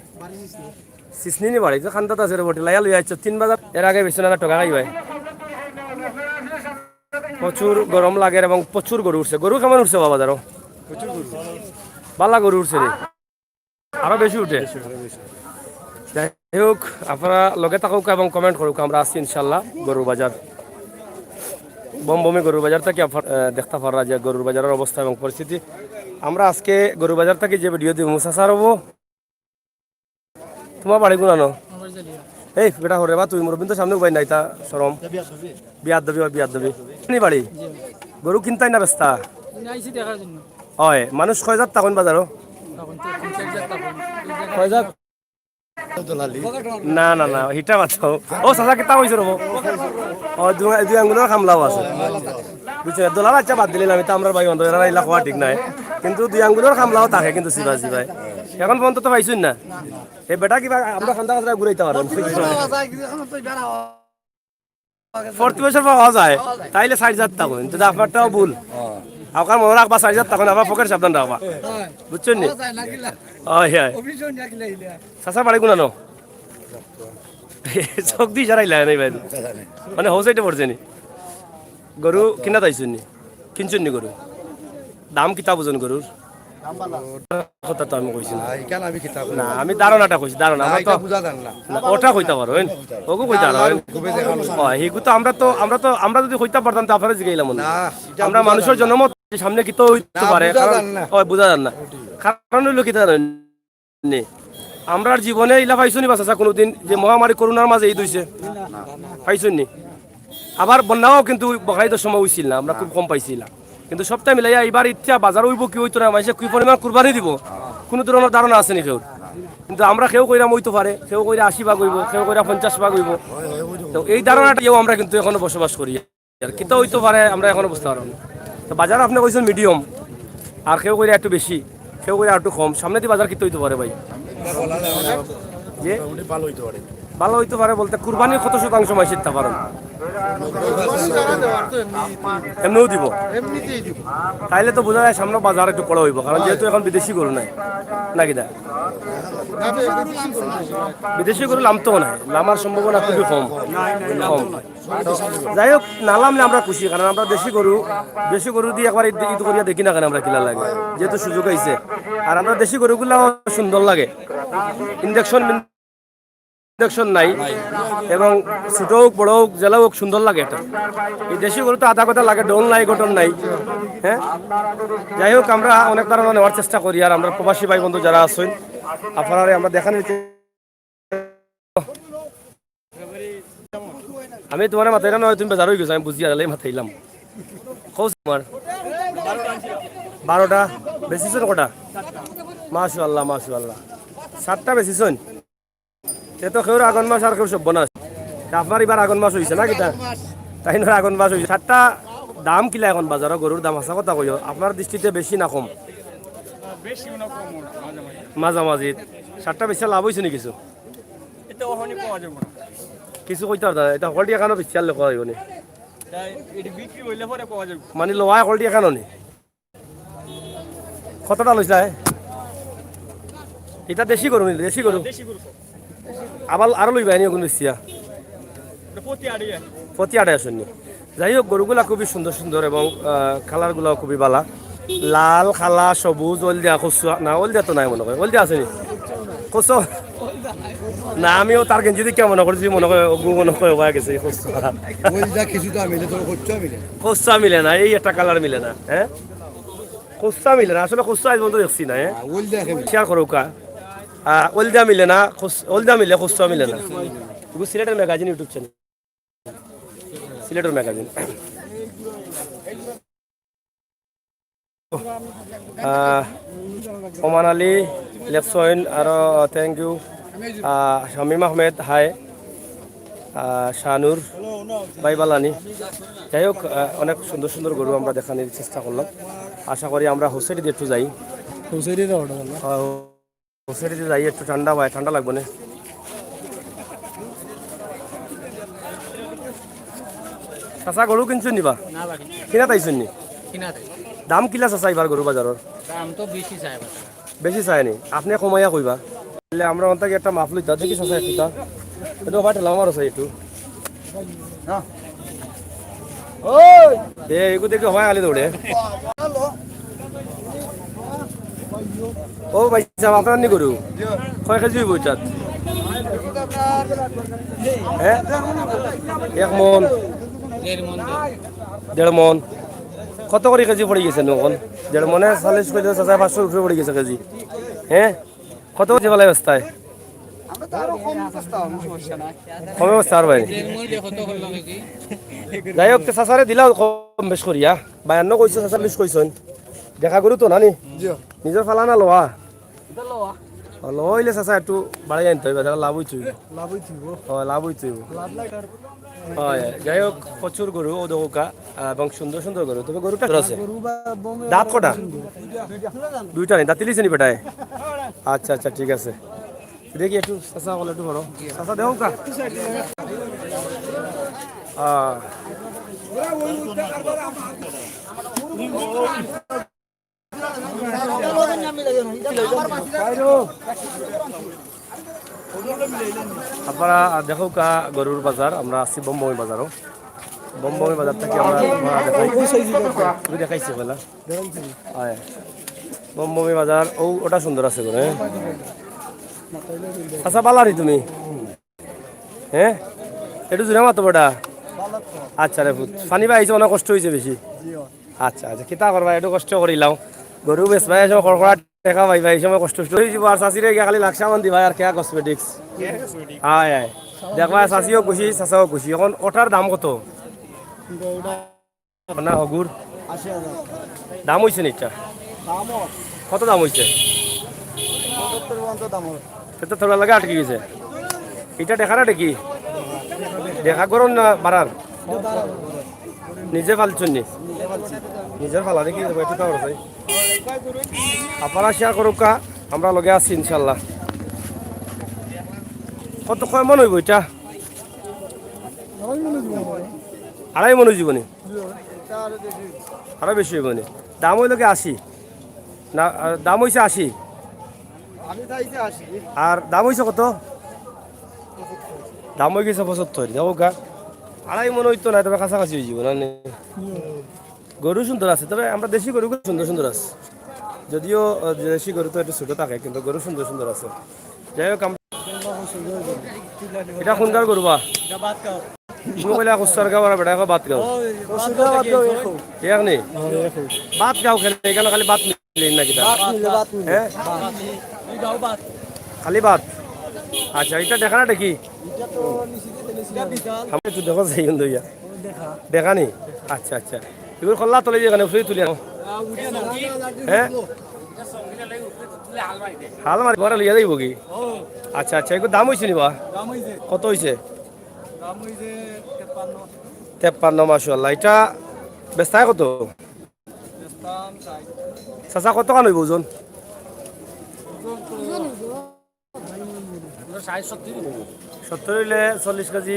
সিসনি নি বাড়ি, তো খান্দাত আছে রে বটে, লাইয়া লইয়া আইছো, তিন বাজার, এর আগে বেশি না ঠকা খাই ভাই। প্রচুর গরম লাগের এবং প্রচুর গরু উঠছে। গরু কেমন উঠছে বাবা, ধরো? বালা গরু উঠছে নি? আরো বেশি উঠে। যাই হোক, আপনারা লগে থাকুক এবং comment করুক, আমরা আছি ইনশাল্লাহ গরুর বাজার। বমবমি গরুর বাজার থাকি আপনার, আহ, দেখতা পাররা যে গরুর বাজারর অবস্থা এবং পরিস্থিতি। আমরা আজকে গরুর বাজার থাকি যে ভিডিও দিব, মুসা স্যার হবো। তোমার বাড়ি কোনানো? এই বেটা হরে বা, তুই মুরব্বিন্তর সামনে উবাই নাই, তা শরম। বিয়াদবি অয়, বিয়াদবি। নি বাড়ি? গরু কিনতায় না বেচতা? অয়, মানুষ কয় জাত থাকইন বাজারো? কয় জাত? না, না, না, হিটা মাতো। ও, চাচা, কিতা কইছো রবো? ও, দুই, দুই আঙ্গুলর কামলাও আছে। বুঝছো? দলাল আচ্ছা বাদ দিলাম, ইতা আমরার ভাই বন্ধু, এরা ইলা কওয়া ঠিক নায়। কিন্তু দুই আঙ্গুলর কামলাও থাকে কিন্তু চিবায় চিবায়। এখন পর্যন্ত তো পাইছইন না। এ বেটা কিবা আমরা খান্দা খান্দা ঘুরাইতা পারো। প্রতি বছর পাওয়া যায়, তাইলে চাইর জাত থাকইন, কিন্তু আপনারটাও ভুল। আপনার মনো রাখবা, চাইর জাত থাকইন, আপনার পকেট সাবধান রাখবা, বুঝছইন নি? অয়, অয়। চাচা বাড়ি কোনানো? চোখ দি ইশারা ইলা নাই ভাই, মানে হো সাইডে পড়ছে নি। গরু কিনাত আইছইন নি? কিনছইন নি গরু? দাম কিতা বুঝইন গরুর? কথা তো আমি কইছি না। না, ইখান আমি কিতা কইলাম? না, আমি ধারণাটা কইছি, ধারণা। না, আমরা ইটা তো বুঝা যার না। না, ওটা কইতা পারইন, অগু কইতা পারইন। খুবই দেখা অয়, হিগু তো আমরা তো, আমরা তো, আমরা যদি কইতা পারতাম, তে আপনারে জিগাইলাম না। না, ইটা আমরা বুঝা মানুষর যার না। জনমত সামনে কিতা অইতো না, পারে, বুঝা কারণ যার না। অয়, বুঝা যার না। কারণ অইলো কিতা জানইন নি? আমরার জীবনে ইলা পাইছো নি বা চাচা কোনোদিন যে মহামারী করোনার মাঝে ঈদ অইছে? পাইছো নি? আবার বন্যাও কিন্তু বখাইদর সময় অইছিল না, আমরা খুব কম পাইছিলাম। কিন্তু সবটা মিলাইয়া ইবার ইচ্ছা বাজার অইবো কি অইতো না, মানষে কি পরিমাণ কুরবানি দিবো, কোনো ধরনর ধারণা আছে নি কেউর? কিন্তু আমরা কেউ কইরাম অইতো পারে, কেউ কইরা আশি ভাগ অইবো, কেউ কইরা পঞ্চাশ ভাগ অইবো। তো এই ধারণাটা ইয়েও আমরা কিন্তু এখনো বসবাস করি। আর কিতা অইতো পারে আমরা এখনো বুঝতা পারলাম না। তো বাজার আপনে কইছইন medium, আর কেউ কইরা একটু বেশি, কেউ কইরা একটু কম। সামনেদি বাজার কিতা অইতো পারে ভাই? বলা যায় না। যে? মোটামুটি ভালা অইতো পারে। ভালা অইতো পারে বলতে কুরবানির কত শতাংশ মানষে দিতা পারইন? এমনেও দিবো। তাইলে তো বুঝা যায় সামনে বাজার একটু কড়া অইবো, কারণ যেহেতু এখন বিদেশি গরু নাই, না কিতা? বিদেশি গরু লামতো নাই, লামার সম্ভাবনা খুবই কম, কম। যাই হোক, না লামলে আমরা খুশি, কারণ আমরা দেশি গরু, দেশি গরু দি একবার ঈদ, ঈদ করিয়া দেখি না কেনে আমরা কিলা লাগে, যেহেতু সুযোগ আইছে। আর আমরা দেশি গরুগুলাও সুন্দর লাগে, injection injection নাই, এবং ছোট হোক বড় হোক যেলা হোক সুন্দর লাগে এটা। এই দেশি গরু তো আধা কথা লাগে, ডন নাই, গঠন নাই। হ্যাঁ, যাই হোক, আমরা অনেক ধারণা নেওয়ার চেষ্টা করি, আর আমরা প্রবাসী ভাই বন্ধু যারা আছইন, আপনারারে আমরা দেখানির আমি তোমারে মাতাইরাম না, তুমি বেজার অই গেছো, আমি বুঝিয়া গেলে মাতাইলাম। কও তোমার বারোটা, বেচিছো কটা? মাশাআল্লাহ, মাশাআল্লাহ, সাতটা বেচিছো। তে তো কেউর আগন মাস আর কেউর সর্বনাশ। তে আপনার ইবার আগন মাস অইছে না কিতা? তাইনর আগন মাস অইছে। সাতটা দাম কিলা এখন বাজারো গরুর দাম? হাছা কথা কইও, আপনার দৃষ্টিতে বেশি না কম? বেশি না কম, মাঝামাঝি। মাঝামাঝি। সাতটা বেচিয়া লাভ অইছে নি কিছু? এটা অখনই কওয়া যাইবো না। কিছু কইতা পারতা না, এটা হকলটি এখানো বেচিয়া আনলে কওয়া যাইবো নি। তাই এটা বিক্রি অইলে পরে কওয়া যাইবো। মানে লওয়া হকলটি এখানো নি। কতটা লইছলা, এ? এটা দেশি গরু নি, দেশি গরু। দেশি গরু। আবার আরো লইবা নি অগুন বেচিয়া? এটা প্রতি আড়ে। প্রতি আড়ে আছইন নি। যাই হোক, গরুগুলা খুবই সুন্দর সুন্দর এবং, আহ, কালারগুলাও খুবই বালা। লাল, কালা, সবুজ, হলদিয়া, খসুয়া। না, হলদিয়া তো নাই মনে হয়। হলদিয়া আছে নি? খসুয়া? না, আমিও তার গেঞ্জি দেখি মনে করছি, মনে হয়, অগু মনে হয় হয়ে গেছে, খসুয়া। হলদিয়া কিছু তো মিলে, তবে খসুয়া মিলে না। খসুয়া মিলে না, এই একটা কালার মিলে না, হ্যাঁ? খসুয়া মিলে না, আসলে খসুয়া আজ পর্যন্ত দেখছি না, হ্যাঁ? হ্যাঁ, হলদিয়া খেয়ে মিলে। শেয়ার করো কা। আহ, হলদিয়া মিলে না, খস-, হলদিয়া মিলে, খসুয়া মিলে না। এগু সিলেটের ম্যাগাজিন YouTube চ্যানেল। সিলেটের ম্যাগাজিন। আহ, ওমান আলী লেখছইন, আরো thank you। আহ, শামীম আহমেদ, হাই। আহ, শাহনুর ভাই বালানি। যাই হোক, আহ, অনেক সুন্দর সুন্দর গরু আমরা দেখানির চেষ্টা করলাম। আশা করি আমরা হুসেরি দিয়ে একটু যাই। হুসেরি দিয়ে অর্ডার করলাম। আহ, হুসেরি দিয়ে যাই, একটু ঠান্ডা ভাই, ঠান্ডা লাগবে না। চাচা, গরু কিনছইন নি বা? না ভাই। কিনাত আইছইন নি? কিনাত আইছি। দাম কিলা চাচা এবার গরু বাজারর? দাম তো বেশি চায় বাজার। বেশি চায় নি? আপনে কমাইয়া কইবা। তাইলে আমরা অন থাকি একটা মাফ লইতা, দেখি চাচা একটু তা। এটা ভাই ঠেলা মারো চাই একটু। দে, এগু দেখি হয় আলি দৌড়ে। ও ভাই সাহেব, আপনার নি গরু? কয় কেজি অইবো ইটাত? হ্যাঁ? এক মন? দেড় মন। কত করি কেজি পড়ি গেছে অখন? দেড় মনে চাল্লিশ কইলে চাচা পাঁচশোর উপরে পড়ি গেছে কেজি। হ্যাঁ? কত কেজি ফালাই বস্তায়? আমরা তো আরো কম বস্তা হবে, সমস্যা নাই। কমে বস্তা আর ভাই। যাই হোক, তে চাচারে দিলাও কম বেশ করিয়া। বায়ান্ন কইছে, চাচা বিশ কইছইন। দেখা গরু তো নানি? জি। নিজর ফালা না লওয়া? ও, লওয়া অইলে চাচা একটু বাড়াই আনতে অইবো, তাইলে লাভ অইতো অইবো। লাভ অইতো অইবো। ও, লাভ অইতো অইবো। লাভ লাগে আর। হয়, যাই হোক, প্রচুর গরু, ও দেখো কা, আহ, এবং সুন্দর সুন্দর গরু। তবে গরুটা আছে। গরু বা বমে দাঁত কটা? দুইটা নি, দাঁত তিলিছে নি বেটায়? আচ্ছা, আচ্ছা, ঠিক আছে। দেখি একটু চাচা বলে একটু বড়। চাচা দেখো কা। আহ। আপনারা দেখো কা গরুর বাজার, আমরা আছি বমবমি বাজারও। বমবমি বাজার থাকি আমরা, আপনারা দেখাই, তুমি দেখাইছি বলা। হয়। বমবমি বাজার, ও, ওটা সুন্দর আছে গরু, হ্যাঁ? আচ্ছা, বালা নি তুমি? হ্যাঁ, একটু জুরে মাতো বেটা। আচ্ছা রে পুত, পানি পাইছে, অনেক কষ্ট অইছে বেশি। আচ্ছা, আচ্ছা, কিতা করবা, একটু কষ্ট করিলাম। গরু বেচবায়, এই সময় কড়কড়া টেকা পাইবায়, এই সময় কষ্ট অইছে। আর চাচিরে গিয়া খালি লাখ সামান দিবায় আর কেয়া কসমেটিক্স। হায়, হায়। দেখবায়, চাচিও খুশি, চাচাও খুশি। অখন ওটার দাম কত? না, হগুর? আশি হাজার। দাম অইছে নি ইটা? দাম অর। কত দাম অইছে? সত্তর পর্যন্ত দাম অর। সে তো থোড়া লাগে আটকি গেছে। ইটা দেখা না দেখি? দেখা গরুর না বাড়ার? নিজে ফালছইন নি? নিজে ফালছি। নিজর ফালা দেখি, একটু খাবার চাই। আপনারা শেয়ার করুক কা, আমরা লগে আছি ইনশাল্লাহ। কত, কয় মন অইবো ইটা? আড়াই মন অইযিবো নি? আরো বেশি অইবো নি? দাম অইলো কি আশি? না, আহ, দাম অইছে আশি। আমি চাইছি আশি। আর দাম অইছে কত? দাম অই গেছে পঁচাত্তর। দেখো গা, আড়াই মন অইতো না, তবে কাছাকাছি অইযিবো না নি? গরু সুন্দর আছে, তবে আমরা দেশি গরু সুন্দর সুন্দর আছে। যদিও, আহ, দেশি গরু তো একটু ছোট থাকে, কিন্তু গরু সুন্দর সুন্দর আছে। যাই হোক, আম-, ইটা কুনগার গরু বা? তুমি কইলা কুস্তার গাঁও আর বেটা এখন বাদ গাঁও। এক নি? বাদ গাঁও কেনে? ইখানো খালি বাদ মিলে নাকি তা? হ্যাঁ? খালি বাদ? আচ্ছা, ইটা দেখা না দেখি? আমি একটু দেখো যাই কিন্তু ইয়া। দেখা নি? আচ্ছা, আচ্ছা। এগুলো কল্লা তুলে দিয়ে এখানে ফ্রি তুলি এখন। হ্যাঁ? হাল মারি ঘরে লইয়া যাইবো কি? আচ্ছা, আচ্ছা, এগুলো দাম অইছে নি বা? কত অইছে? তেপ্পান্ন, মাশাআল্লাহ। ইটা বেচতায় কত? চাচা, কত খান অইবো ওজন? সত্তর অইলে চল্লিশ কেজি,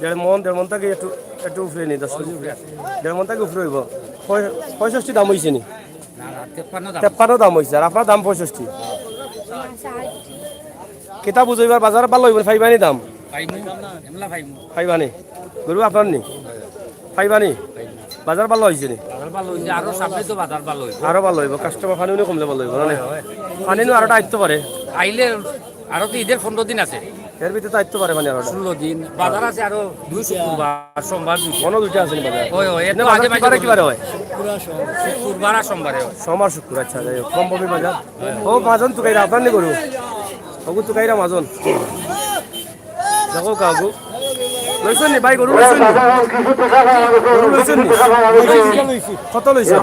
দেড় মন, দেড় মন থাকি একটু, একটু উপরে নি, দশ কেজি উপরে। দেড় মন থাকি উপরে অইবো। পঁয়-, পঁয়ষট্টি দাম অইছে নি? না, না, তেপ্পান্ন দাম। তেপ্পান্ন দাম অইছে, আর আপনার দাম পঁয়ষট্টি। কিতা বুঝো, ইবার বাজার ভালা অইবো, পাইবা নি দাম? পাইমু, এমলা পাইমু। পাইবা নি? গরু আপনার নি? পাইবা নি? বাজার ভালা অইছে নি? বাজার ভালা অইছে, আরো সামনে তো বাজার ভালা অইবো। আরো ভালা অইবো, কাস্টমার পানি উনি কমলে ভালা অইবো, না নি? পানি নু আরোটা আইতো পারে। আইলে আরো তো ঈদের পনেরো দিন আছে। এর ভিতরে তো আইতো পারে পানি আরোটা। ষোলো দিন, বাজার আছে আরো দুই শুক্রবার, সোমবার দুই। মনো দুইটা আছে নি বাজার? ওই, ওই, এর না, তো বাজার আগে কি বারে, মাঝে কি বারে হয়? শুক্রবার আর সোমবারে হয়। সোম আর শুক্র, আচ্ছা, যাই হোক, কম কমই বাজার। ও, মাজন তুকাইরা, আপনার নি গরু? ওগু তুকাইরা মাজন। দেখো কাকু। লইছইন নি ভাই, গরু লইছইন নি? গরু লইছইন নি? কত লইছইন?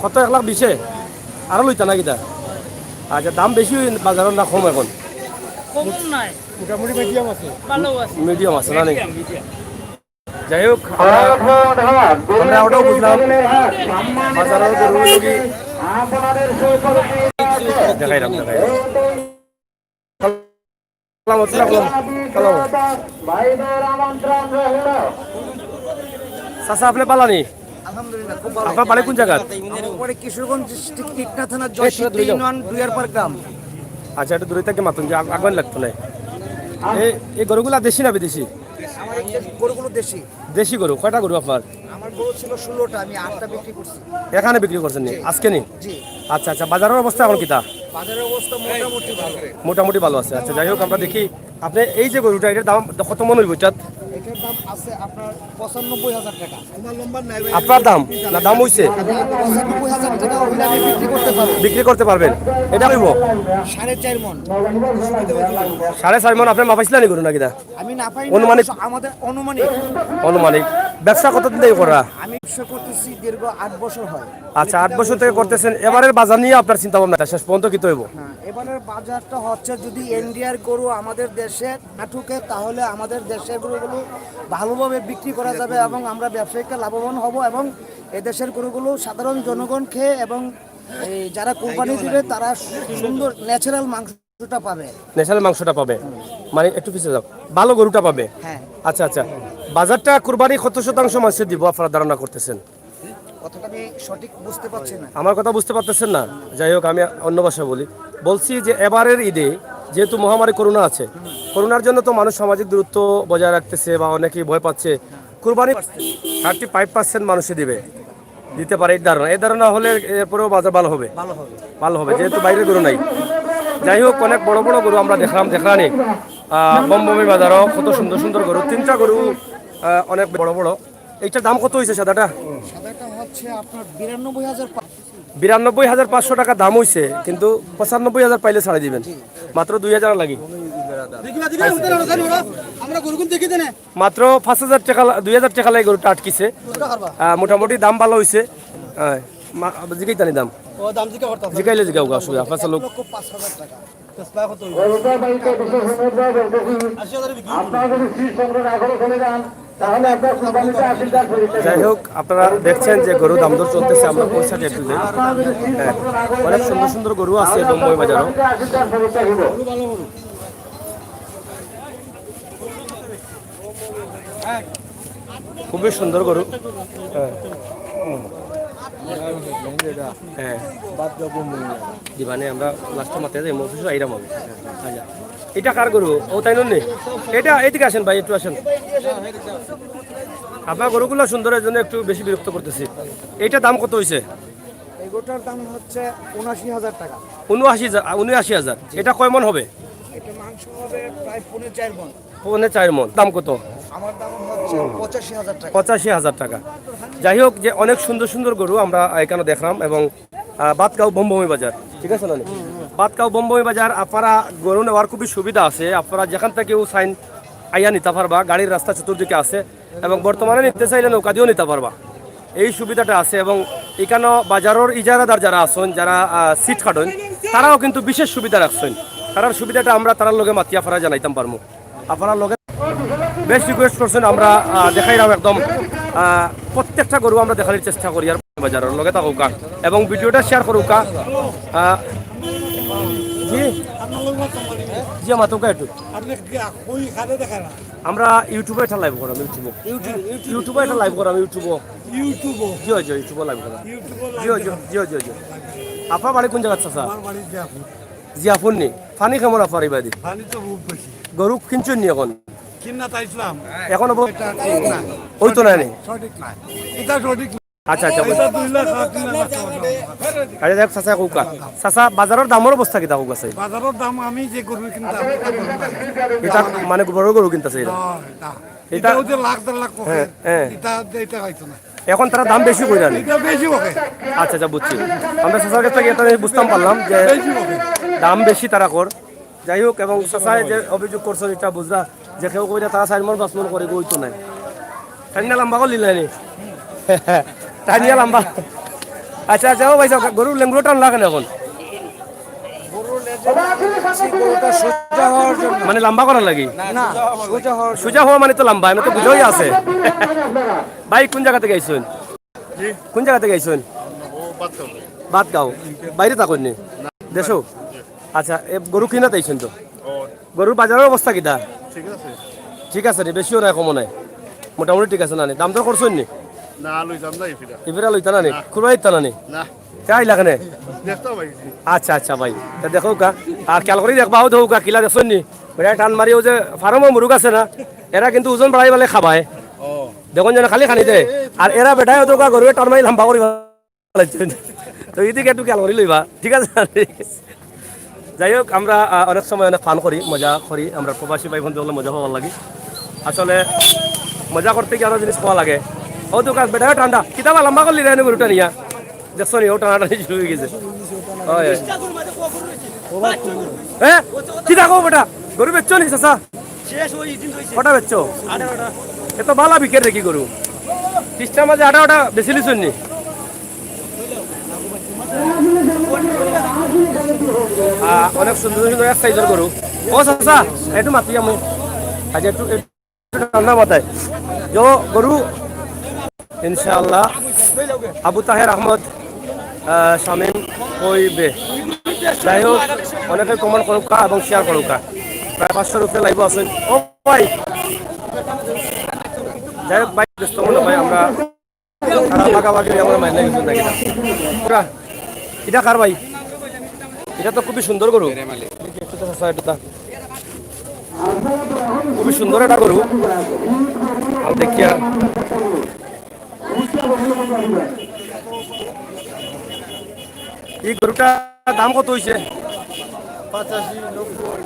কত, এক লাখ বিশে? আরো লইতা না কিতা? আচ্ছা, দাম বেশি বাজারো না কম এখন? কম নাই। মোটামুটি মিডিয়াম আছে। ভালো আছে। মিডিয়াম আছে না নি? যাই হোক, আমরা, আমরা ওটাও বুঝলাম, বাজারর গরু অইলো কি, দেখাইলাম, দেখাইলাম। সালাম, সালাম, সালাম। চাচা, আপনে বালা নি? আলহামদুলিল্লাহ, খুব ভালো। আপনার বাড়ি কোন জাগাত? আমার বাড়ি কিশোরগঞ্জ ডিস্ট্রিক্ট, ইকনা থানা, জয়সিদ্ধি ইউনিয়ন, দুইয়ারপাড় গ্রাম। আচ্ছা, একটু দূরে থাকি মাতুন, যে আগ-, আগুয়ানি লাগতো না। এই, এই গরুগুলা দেশি না বিদেশি? আমার এই গরুগুলো দেশি। দেশি গরু, কয়টা গরু আপনার? আমার গরু ছিল ষোলোটা, আমি আটটা বিক্রি করছি। এখানে বিক্রি করছেন নি? জি। আজকে নি? জি। আচ্ছা, আচ্ছা, বাজারর অবস্থা এখন কিতা? বাজারর অবস্থা মোটামুটি ভালো। মোটামুটি ভালো আছে। আচ্ছা, যাই হোক, আমরা দেখি, আপনে এই যে গরুটা, এটার দাম কত মন অইবো এটার? এটার দাম আছে আপনার পঁচানব্বই হাজার টাকা। আপনার দাম? না, দাম অইছে? পঁচানব্বই হাজার টাকা হইলে আমি বিক্রি করতে পারবো। বিক্রি করতে পারবেন? এটা অইবো? সাড়ে চার মন। সাড়ে চার মন আপনে মাপাইছিলা নি গরু নাকি দা? আমি না পাই না, অনুমানিক? অবশ্য আমাদের অনুমানিক। অনুমানিক। ব্যবসা কতদিন থেকে করা? আমি ব্যবসা করতেছি দীর্ঘ আট বছর হয়। আচ্ছা, আট বছর থেকে করতেছেন। এবারের বাজার নিয়ে আপনার চিন্তা ভাবনা শেষ পর্যন্ত কিতা অইবো? হ্যাঁ, এবারের বাজারটা হচ্ছে যদি ইন্ডিয়ার গরু আমাদের দেশে না ঢুকে, তাহলে আমাদের দেশের গরুগুলো ভালোভাবে বিক্রি করা যাবে এবং আমরা ব্যবসায়িকরা লাভবান হব এবং এদেশের গরুগুলো সাধারণ জনগণ খেয়ে এবং এই যারা কোরবানি দিবে তারা সুন্দর ন্যাচারাল মাংসটা পাবে। ন্যাচারাল মাংসটা পাবে, মানে একটু পিছে যাও, ভালো গরুটা পাবে। হ্যাঁ। আচ্ছা, আচ্ছা, বাজারটা কুরবানি কত শতাংশ মানুষে দিব আপনারা ধারণা করতেছেন? কথাটা আমি সঠিক বুঝতে পারছি না। আমার কথা বুঝতে পারতেছেন না? যাই হোক, আমি অন্য ভাষায় বলি, বলছি যে এবারের ঈদে যেহেতু মহামারী করোনা আছে, করোনার জন্য তো মানুষ সামাজিক দূরত্ব বজায় রাখতেছে বা অনেকেই ভয় পাচ্ছে। কুরবানি থার্টি ফাইভ পার্সেন্ট মানুষে দিবে, দিতে পারে এই ধারণা। এই ধারণা হলে এরপরেও বাজার ভালো হবে। ভালো হবে। ভালো হবে, যেহেতু বাইরে গরু নাই। যাই হোক, অনেক বড় বড় গরু আমরা দেখলাম, দেখলানি, আহ, বমবমি বাজারও কত সুন্দর সুন্দর গরু, তিনটা গরু, আহ, অনেক বড় বড়। এইটার দাম কত হয়েছে সাদাটা? সাদাটা হচ্ছে আপনার বিরানব্বই হাজার পাঁচশো। বিরানব্বই হাজার পাঁচশো টাকা দাম হইছে, কিন্তু পঁচানব্বই হাজার পাইলে ছাড়ি দিবেন। মাত্র দুই হাজার লাগি। দেখি না, দেখি না, উঠে না, উঠে না, উঠে না। আমরা গরুগুন দেখি দেনে। মাত্র পাঁচ হাজার টাকা লা-, দুই হাজার টাকা লাগি গরুটা আটকিছে। আহ, মোটামুটি দাম ভালো হইছে। হ্যাঁ, মা-, জিগাইতানি দাম। ও, দাম জিগা করতাম। জিগাইলে জিগাও, অসুবিধা, আপনার লোক। এক লক্ষ পাঁচ হাজার টাকা। যাই হোক, আপনারা দেখছেন যে গরু দাম দর চলতেছে, আমরা পয়সা একটু দেই। হ্যাঁ, অনেক সুন্দর সুন্দর গরু আছে বোম্বাই বাজারও। খুবই সুন্দর গরু। হ্যাঁ। হ্যাঁ। দিবানে আমরা লাস্টে মাতে যাই, মফিসও আইরাম হবে। আচ্ছা। এটা কার গরু? ও তাই নন নি? এটা এদিকে আসেন ভাই, একটু আসেন। আপনার গরুগুলো সুন্দর, এর জন্য একটু বেশি বিরক্ত করতেছি। এইটা দাম কত হইছে? এই গরুটার দাম হচ্ছে উনআশি হাজার টাকা। উনআশি হাজার, উনআশি হাজার। এটা কয় মন হবে? এটা মাংস হবে প্রায় পৌনে চার মন। পৌনে চার মন। দাম কত? আমার দাম হচ্ছে পঁচাশি হাজার টাকা। পঁচাশি হাজার টাকা। যাই হোক, যে অনেক সুন্দর সুন্দর গরু আমরা এখানে দেখলাম এবং, আহ, বাতগাঁও বমবমি বাজার, ঠিক আছে না? বাতগাঁও বমবমি বাজার, আপনারা গরু নেওয়ার খুবই সুবিধা আছে। আপনারা যেখান থেকেও চাইন আইয়া নিতে পারবা, গাড়ির রাস্তা চতুর্দিকে আছে এবং বর্তমানে নিতে চাইলে নৌকা দিয়েও নিতে পারবা। এই সুবিধাটা আছে এবং এখানে বাজারর ইজারাদার যারা আছেন, যারা, আহ, সিট কাটেন, তারাও কিন্তু বিশেষ সুবিধা রাখছেন। তারার সুবিধাটা আমরা তারার লগে মাতিয়া আপনারা জানাইতাম পারমু। আপনারা লগে বেশ রিকোয়েস্ট করছেন, আমরা, আহ, দেখাইলাম একদম, আহ, প্রত্যেকটা গরু আমরা দেখানোর চেষ্টা করি আর বাজারর লগে থাকুকা এবং ভিডিওটা শেয়ার করুকা। আহ, জি, জি, মাতুকা একটু। আমরা ইউটিউবে একটা লাইভ করাম, ইউটিউবে। YouTube, YouTube. ইউটিউবে একটা লাইভ করাম, ইউটিউবে। ইউটিউবে। জি, জি, ইউটিউবে লাইভ করাম। ইউটিউবে লাইভ জি, জি, করাম। জি, জি, জি। আপনার বাড়ি কোন জায়গাত, চাচা? আমার বাড়ি জিয়াপুর। জিয়াপুর নি? পানি কেমন আপনার এই বাড়ি? পানি তো খুব বেশি। গরু কিনছেন নি এখন? কিনা তাইছিলাম। এখন অব-, এটা ঠিক না। ওই তো নাই নি? সঠিক না। এটা সঠিক না। আচ্ছা, আচ্ছা, এটা দুই লাখ আর তিন লাখ টাকা দাম। আরে দেখ, চাচা কউকা। চাচা, বাজারর দামর অবস্থা কিতা কউকা চাই? বাজারর দাম আমি যে গরু কিনতাম, এটা গরু না। এটা মানে বড় গরু কিনতাছে এটা? হ্যাঁ, এটা। এটা এটা ওই যে লাখ দেড় লাখ করে। হ্যাঁ, হ্যাঁ। এটা, এটা হইতো না। এখন তারা দাম বেশি কইরা নি? এটা বেশি হবে। আচ্ছা, আচ্ছা, বুঝছি। আমরা চাচার কাছ থেকে একটা জিনিস বুঝতাম পারলাম যে বেশি হবে। দাম বেশি তারা কর। যাই হোক, এবং চাচায় যে অভিযোগ করছইন, ইটা বুঝরা যে কেউ কইরা তারা চাইর মণ পাঁচ মণ করে, অইতো নায়। টানিয়া লাম্বা করি নিলাইনি। টানিয়া লাম্বা। আচ্ছা, আচ্ছা, ও ভাই সাহেব, গরুর লেঙ্গুরো টানলা কেনে অখন? গরুটা সোজা হওয়ার জন্য। মানে লাম্বা করার লাগি? না, সোজা হওয়ার জন্য। সোজা হওয়া মানে তো লাম্বা, এমনে তো বুঝাই আছে। ভাই, কুন জাগা থাকি আইছইন? জি। কুন জাগা থাকি আইছইন? ও, বাতগাঁও। বাতগাঁও। বাইরে থাকইন নি? দেশো? আচ্ছা, এ গরু কিনাত আইছইন তো? ও। গরুর বাজারর অবস্থা কিতা? ঠিক আছে। ঠিক আছে নি, বেশিও নায়, কমও নায়, মোটামুটি ঠিক আছে না নি? দাম দর করছইন নি? না, লইতাম না ইফিরা। ইফিরা লইতা না নি? না। কুরবানি দিতা না নি? না। তে আইলা কেনে? দেখতাম আইছি। আচ্ছা, আচ্ছা ভাই, তে দেখউক্কা, আর খেয়াল করি দেখবা, অউ দেখউক্কা, কিলা দেখছইন নি? বেটায় টান মারি অউ যে ফার্মর মুরগ আছে না, এরা কিন্তু ওজন বাড়াই বাড়াই খাবায়। ও। দেখইন যেন খালি খানি দেয়, আর এরা বেটায় অউ দেখউক্কা গরুয়ে টান মারি লাম্বা করি ফালাইছইন। তো ইদিকে একটু খেয়াল করি লইবা, ঠিক আছে? যাই হোক, আমরা, আহ, অনেক সময় অনেক ফান করি, মজা করি, আমরা প্রবাসী ভাই বন্ধু অকলে মজা পাওয়ার লাগি। আসলে মজা করতে গিয়া আরো জিনিস পাওয়া লাগে। অউ দেখউক্কা, বেটায় ঠান্ডা, কিতা বা লাম্বা করি নিলাইনি গরুটা নিয়া। দেখছো নি, অউ টানাটানি শুরু অই গেছে। অয়, অয়। হ্যাঁ? কিতা কও বেটা? গরু বেচছো নি, চাচা? কটা বেচছো? এত বালা বিকের দেখি গরু। ত্রিশটার মাঝে আঠারোটা বেচিলিছইন নি? আহ, অনেক সুন্দর সুন্দর এক সাইজর গরু। ও চাচা, একটু মাতি আমি। আচ্ছা, একটু, একটু ঠান্ডা মাথায়। যে গরু, ইনশাআল্লাহ, আবু তাহের আহমদ, আহ, শামীম কইবে। যাই হোক, অনেকে কমেন্ট করউক্কা এবং শেয়ার করউক্কা। প্রায় পাঁচশোর উপরে লাইভও আছে। ও ভাই, যাই হোক ভাই, ব্যস্ত মনে হয় আমরা ভাগাভাগি আমরা মাইনা কিছু থাকি না। পুরা, ইটা কার ভাই? ইটা তো খুবই সুন্দর গরু। একটু তো চাচা, একটু তা। খুবই সুন্দর একটা গরু। আর দেখিয়া। এই গরুটার দাম কত অইছে? পঁচাশি, নব্বই।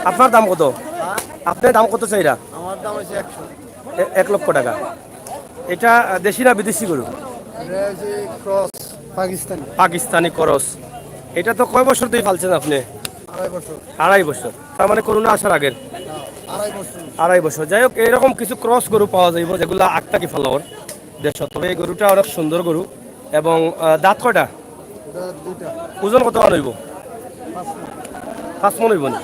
আপনার দাম কত? হ্যাঁ? আপনার দাম কত চাইরা? আমার দাম অইছে একশো। এ-, এক লক্ষ টাকা। এটা, আহ, দেশি না বিদেশি গরু? এটা অইছে ক্রস, পাকিস্তানি। পাকিস্তানি ক্রস। এটা তো কয় বছর ধরি পালছেন আপনি? আড়াই বছর। আড়াই বছর। তার মানে করোনা আসার আগের? না, আড়াই বছর। আড়াই বছর। যাই হোক, এরকম কিছু ক্রস গরু পাওয়া যাইব যেগুলা আগ থাকি পালা অর দেশো। তবে এই গরুটা অনেক সুন্দর গরু। এবং, আহ, দাঁত কয়টা? এটা দুইটা। ওজন কত মান অইব? পাঁচ মণ। পাঁচ মণ অইব নি?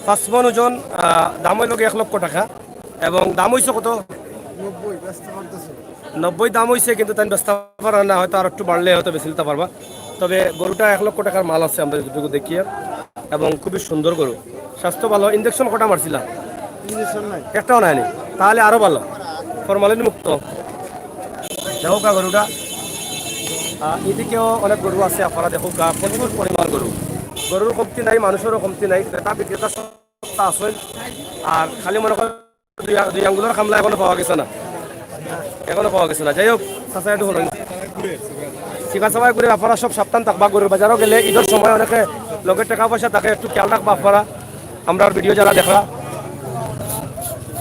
পাঁচ মণ ওজন, আহ, দাম অইল গিয়া এক লক্ষ টাকা। এবং দাম অইছে কত? নব্বই, বেচতে পারতেছে না। নব্বই দাম অইছে, কিন্তু তাইন বেচতা পাররা না, হয়তো আর একটু বাড়লে হয়তো বেচিলিতা পারবা। তবে গরুটা এক লক্ষ টাকার মাল আছে আমরা যতটুকু দেখিয়ার, এবং খুবই সুন্দর গরু, স্বাস্থ্য ভালো। ইঞ্জেকশন কটা মারছিলা? ইঞ্জেকশন নাই। একটাও নায়নি, তাহলে আরো ভালো, ফরমালিন মুক্ত। দেখউক্কা গরুটা, আহ, এদিকেও অনেক গরু আছে, আপনারা দেখউক্কা, প্রচুর পরিমাণ গরু। গরুর কমতি নাই, মানুষেরও কমতি নাই, ক্রেতা বিক্রেতা সস্তা আছে। আর খালি মনে কর দুই, দুই আঙ্গুলর কামলা এখনো পাওয়া গেছে না, এখনো পাওয়া গেছে না। যাই হোক, চাচা একটু বলুন, ঠিক আছে ভাই, ঘুরে আপনারা সব সাবধান থাকবা। গরুর বাজারও গেলে ঈদর সময় অনেকে লগে টেকা পয়সা থাকে, একটু খেয়াল রাখবা আপনারা। আমরার ভিডিও যারা দেখরা,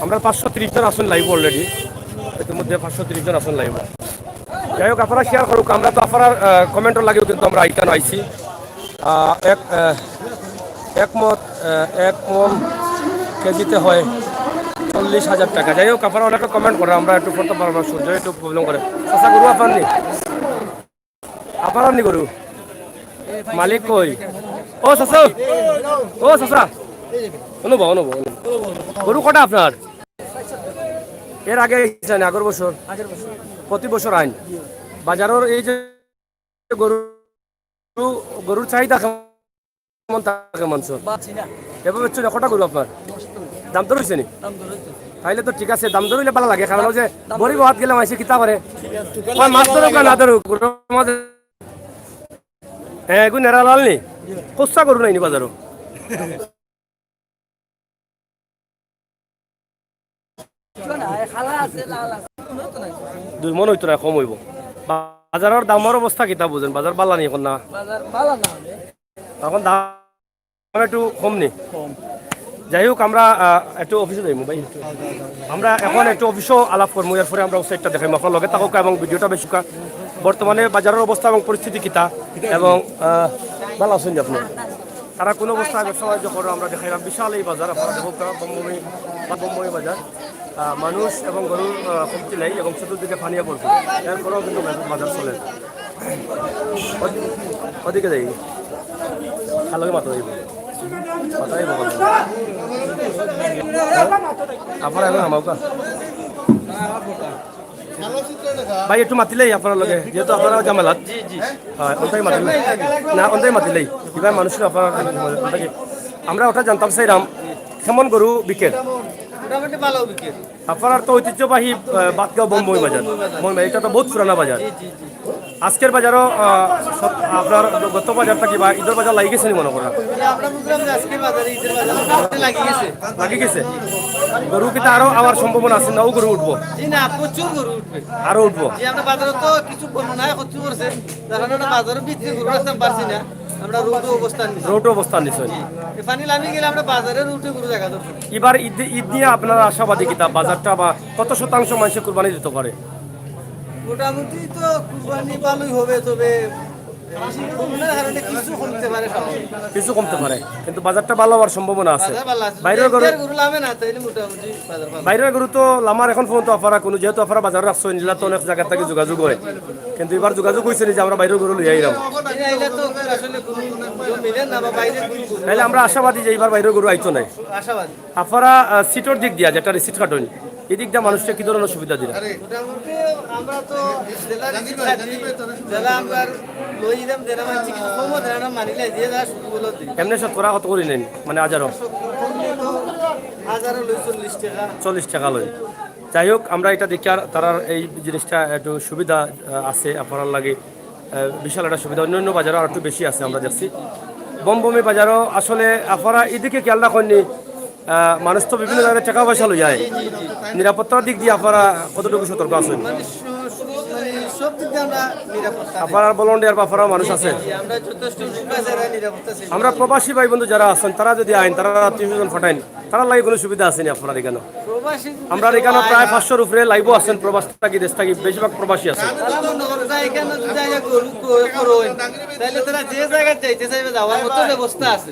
আমরার পাঁচশো তিরিশ জন আছইন লাইভ already, ইতিমধ্যে পাঁচশো তিরিশ জন আছইন লাইভ। যাই হোক, আপনারা শেয়ার করউক্কা, আমরা তো আপনারার, আহ, কমেন্টর লাগিও কিন্তু আমরা ইখানো আইছি। আহ, এক, আহ, এক মণ, আহ, এক মণ কেজিতে হয় চল্লিশ হাজার টাকা। যাই হোক, আপনারা অনেকে কমেন্ট কররা, আমরা একটু পড়তা পাররাম না, সূর্য একটু প্রবলেম করে। চাচা, গরু আপনার নি? আপনার নি গরু? মালিক কই? ও চাচা, ও চাচা, অনুভব, অনুভব, অনুভব। গরু কটা আপনার? এর আগে আইছইন নি, আগর বছর? প্রতি বছর আইন। বাজারর এই যে গরু, গরুর চাহিদা কেমন থাকে মানষর? বাড়ছে না। এভাবে বেচছইন নি, কটা গরু আপনার? দাম দর অইছে নি? দাম দর অইছে। তাইলে তো ঠিক আছে, দাম দর অইলে ভালা লাগে, কারণ অউ যে দাম দর গরিব অইছে। হাত গেলে মাইনষে কিতা করে? ঠিক আছে। কয় মাছ ধরুক আর না ধরুক, গরুর মাঝে, হ্যাঁ, এগু নেড়া লাল নি? খুচরা গরু নাই নি বাজারো? দুই মণ অইতো না, কম অইব। বাজারর দামর অবস্থা কিতা বুঝইন? বাজার ভালা নি অখন না? বাজার ভালা না। অখন দাম একটু কম নি? কম। যাই হোক, আমরা, আহ, একটু অফিসো যাইমু ভাই। আমরা অখন একটু অফিসো আলাপ করমু, এরপরে আমরা ওই সাইডটা দেখাইমু। আপনারা লগে থাকউক্কা এবং ভিডিওটা বেশি করউক্কা। বর্তমানে বাজারর অবস্থা এবং পরিস্থিতি কিতা এবং, আহ, ভালা আছইন নি আপনি? তারা কোন অবস্থায় ব্যবসা বাণিজ্য করে আমরা দেখাইলাম। বিশাল এই বাজার, আপনারা দেখুন, তারা বমবমি, বমবমি বাজার। আহ, মানুষ এবং গরুর, আহ, কমতি নাই এবং চতুর্দিকে পানিয়ে ভরপুর। এরপরেও কিন্তু বাজার, বাজার চলে। ওদি-, ওদিকে যাই। খালকে মাথা যাইব। মাথা যাইব। আপনারা এখন হামাউকা। ভাই, একটু মাতিলেই আপনার লগে, যেহেতু আপনারা ঝামেলাত। জি, জি। হ্যাঁ, ওটাই মাতিলেই। না, ওটাই মাতিলেই। এবার মানুষের আপনারা, ওটা কি? আমরা ওটা জানতাম চাইলাম, কেমন গরু বিকের? মোটামুটি ভালো বিকের। আপনার তো ঐতিহ্যবাহী, আহ, বাতগাঁও বমবমি বাজার। বমবমি বাজার। বমবমি বাজার, এটা তো বহুত পুরানা বাজার। জি, জি, জি। আজকের বাজারও, আহ, সব, আপনার গত বাজার থাকি বা ঈদের বাজার লাগি গেছে নি মনে করেন? জি, আমরা বুঝলাম যে আজকের বাজারে, ঈদের বাজারে মোটামুটি লাগি গেছে। লাগি গেছে? গরু কিতা আরো আওয়ার সম্ভাবনা আছে না? ও গরু উঠবো? জি না, প্রচুর গরু উঠবে। আরো উঠবো? জি, আমরা বাজারে তো কিছু বর্ণনায় ক্ষতি করছে, যার কারণে আমরা বাজারে বিক্রি গরু রাখতাম পারছি না, আমরা রোডে অবস্থান নিছি। রোডে অবস্থান নিছি। জি, এ পানি লামি গেলে আমরা বাজারে রোডে গরু জায়গা ধরবো। এবার ঈদ, ঈদ নিয়ে আপনারা আশাবাদী কিতা? বাজারটা বা কত শতাংশ মানুষে কুরবানি দিতে পারে? মোটামুটি তো কুরবানি ভালোই হবে, তবে বন্যার কারণে কিছু কমতে পারে, স্বাভাবিক। কিছু কমতে পারে, কিন্তু বাজারটা ভালো হওয়ার সম্ভাবনা আছে। বাজার ভালো আছে। বাইরের যদি গরু, এক দেড় গরু লামে না, তাইলে মোটামুটি বাজার ভালো। বাইরের গরু তো লামার এখন পর্যন্ত আপনারা কোনো, যেহেতু আপনারা বাজারে রাখছেন, জেলা তো অনেক জায়গা থেকে যোগাযোগ হয়, কিন্তু এবার যোগাযোগ হয়েছে নি যে আমরা বাইরের গরু লইয়া আইলাম। এই আইলে তো আসলে কোনো ইয়ে মিলে না, বা বাইরে কোনো গরু তাহলে আমরা আশাবাদী যে এবার বাইরের গরু আইতো নাই। আশাবাদী। আপনারা, আহ, সিটর দিক দিয়া যেটা রিসিট কাটইন, এই দিক দিয়া মানুষকে কি ধরনের সুবিধা দিরা? মোটামুটি আমরা তো জেলা রিসিট কাটি, জেলা আমরা লই যাম, জেলা মানছি কিছু কমও দেয় না, মানিলে যে যা সুযোগ হলো দিই। এমনি শতকরা কত করি নেন, মানে হাজারো? হাজারো লই চল্লিশ টাকা। চল্লিশ টাকা লই। যাই হোক, আমরা এটা দেখি আর তারার এই জিনিসটা একটু সুবিধা, আহ, আছে আপনার লাগে। আহ, বিশাল একটা সুবিধা, অন্য অন্য বাজারও আর একটু বেশি আছে আমরা দেখছি। বমবমি বাজারও আসলে আপনারা এদিকে খেয়াল রাখেননি, আহ, মানুষ তো বিভিন্ন জায়গায় টাকা পয়সা লই যায়, নিরাপত্তার দিক দিয়ে আপনারা কতটুকু সতর্ক আছেন? মানে স-, স-, মানে সব দিক দিয়ে আমরা নিরাপত্তা দেই। আপনারা ভলান্টিয়ার বা আপনারা মানুষ আছে? জি, আমরা যথেষ্ট লোক আছে, এরা নিরাপত্তা সেবা আমরা করে। প্রবাসী ভাই বন্ধু যারা আছেন, তারা যদি আইন, তারা আত্মীয় স্বজন ফাটাইন, তারা লাগে কোনো সুবিধা আছে নি আপনার এখানে? প্রবাসী যদি আমরা কেউ এখানে আয় প্রায় না, পাঁচশোর উপরে লাইভও আছেন প্রবাস থাকি, দেশ থাকি, বেশিরভাগ প্রবাসী আছে। তারা মনে করে যে এখানে যদি আইয়া গরু ক্রয় করইন, তাহলে তারা যে জায়গায় যাইতে চাইবে, যাওয়ার মতো ব্যবস্থা আছে।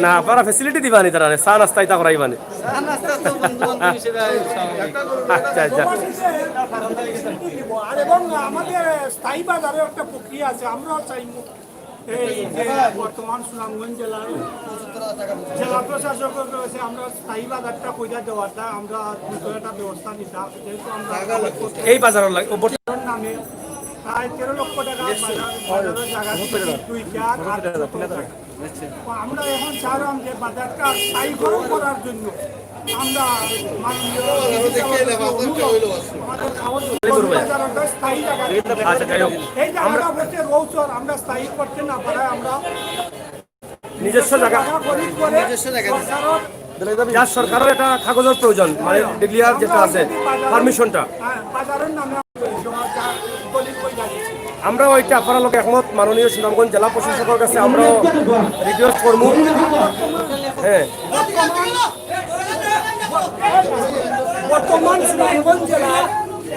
না, আপনারা ফ্যাসিলিটি দিবানি তারা, চা নাস্তা ইতা করাইবানি? চা নাস্তা তো বন্ধু বান্ধব হিসেবে আমি খাওয়াবো। আচ্ছা, আচ্ছা। আর এবং আমাদের স্থায়ী বাজারে একটা প্রক্রিয়া আছে, আমরাও চাইব এই যে বর্তমান সুনামগঞ্জ জেলার জেলা প্রশাসকের কাছে আমরা স্থায়ী বাজারটা কইরা দেওয়াটা, আমরা দ্রুত একটা ব্যবস্থা নিতাম, যেহেতু আমরা এই বাজারও লাগে, ও বর্তমান নামে প্রায় তেরো লক্ষ টাকা বাজার, বাজারের জায়গা থেকে দুই চার আট শত টাকা। তো আমরা এখন চাইলাম যে বাজারটা স্থায়ীকরণ করার জন্য আমরা মাননীয় আমাদের কাগজ বাজারটা স্থায়ী জায়গা থেকে আচ্ছা, যাই হোক। এই জায়গাটা হচ্ছে রৌচর, আমরা স্থায়ী করতে না পারায় আমরা নিজস্ব জায়গা। নিজস্ব জায়গা। সরকারও যা সরকারও একটা কাগজের প্রয়োজন, মানে ডিক্লেয়ার যেটা আছে, পারমিশনটা। হ্যাঁ, বাজারের নামে আমরা ওইটা আপনার লোক একমত, মাননীয় সুনামগঞ্জ জেলা প্রশাসকের কাছে আমরাও রিকোয়েস্ট করবো। হ্যাঁ। বর্তমান সুনামগঞ্জ জেলার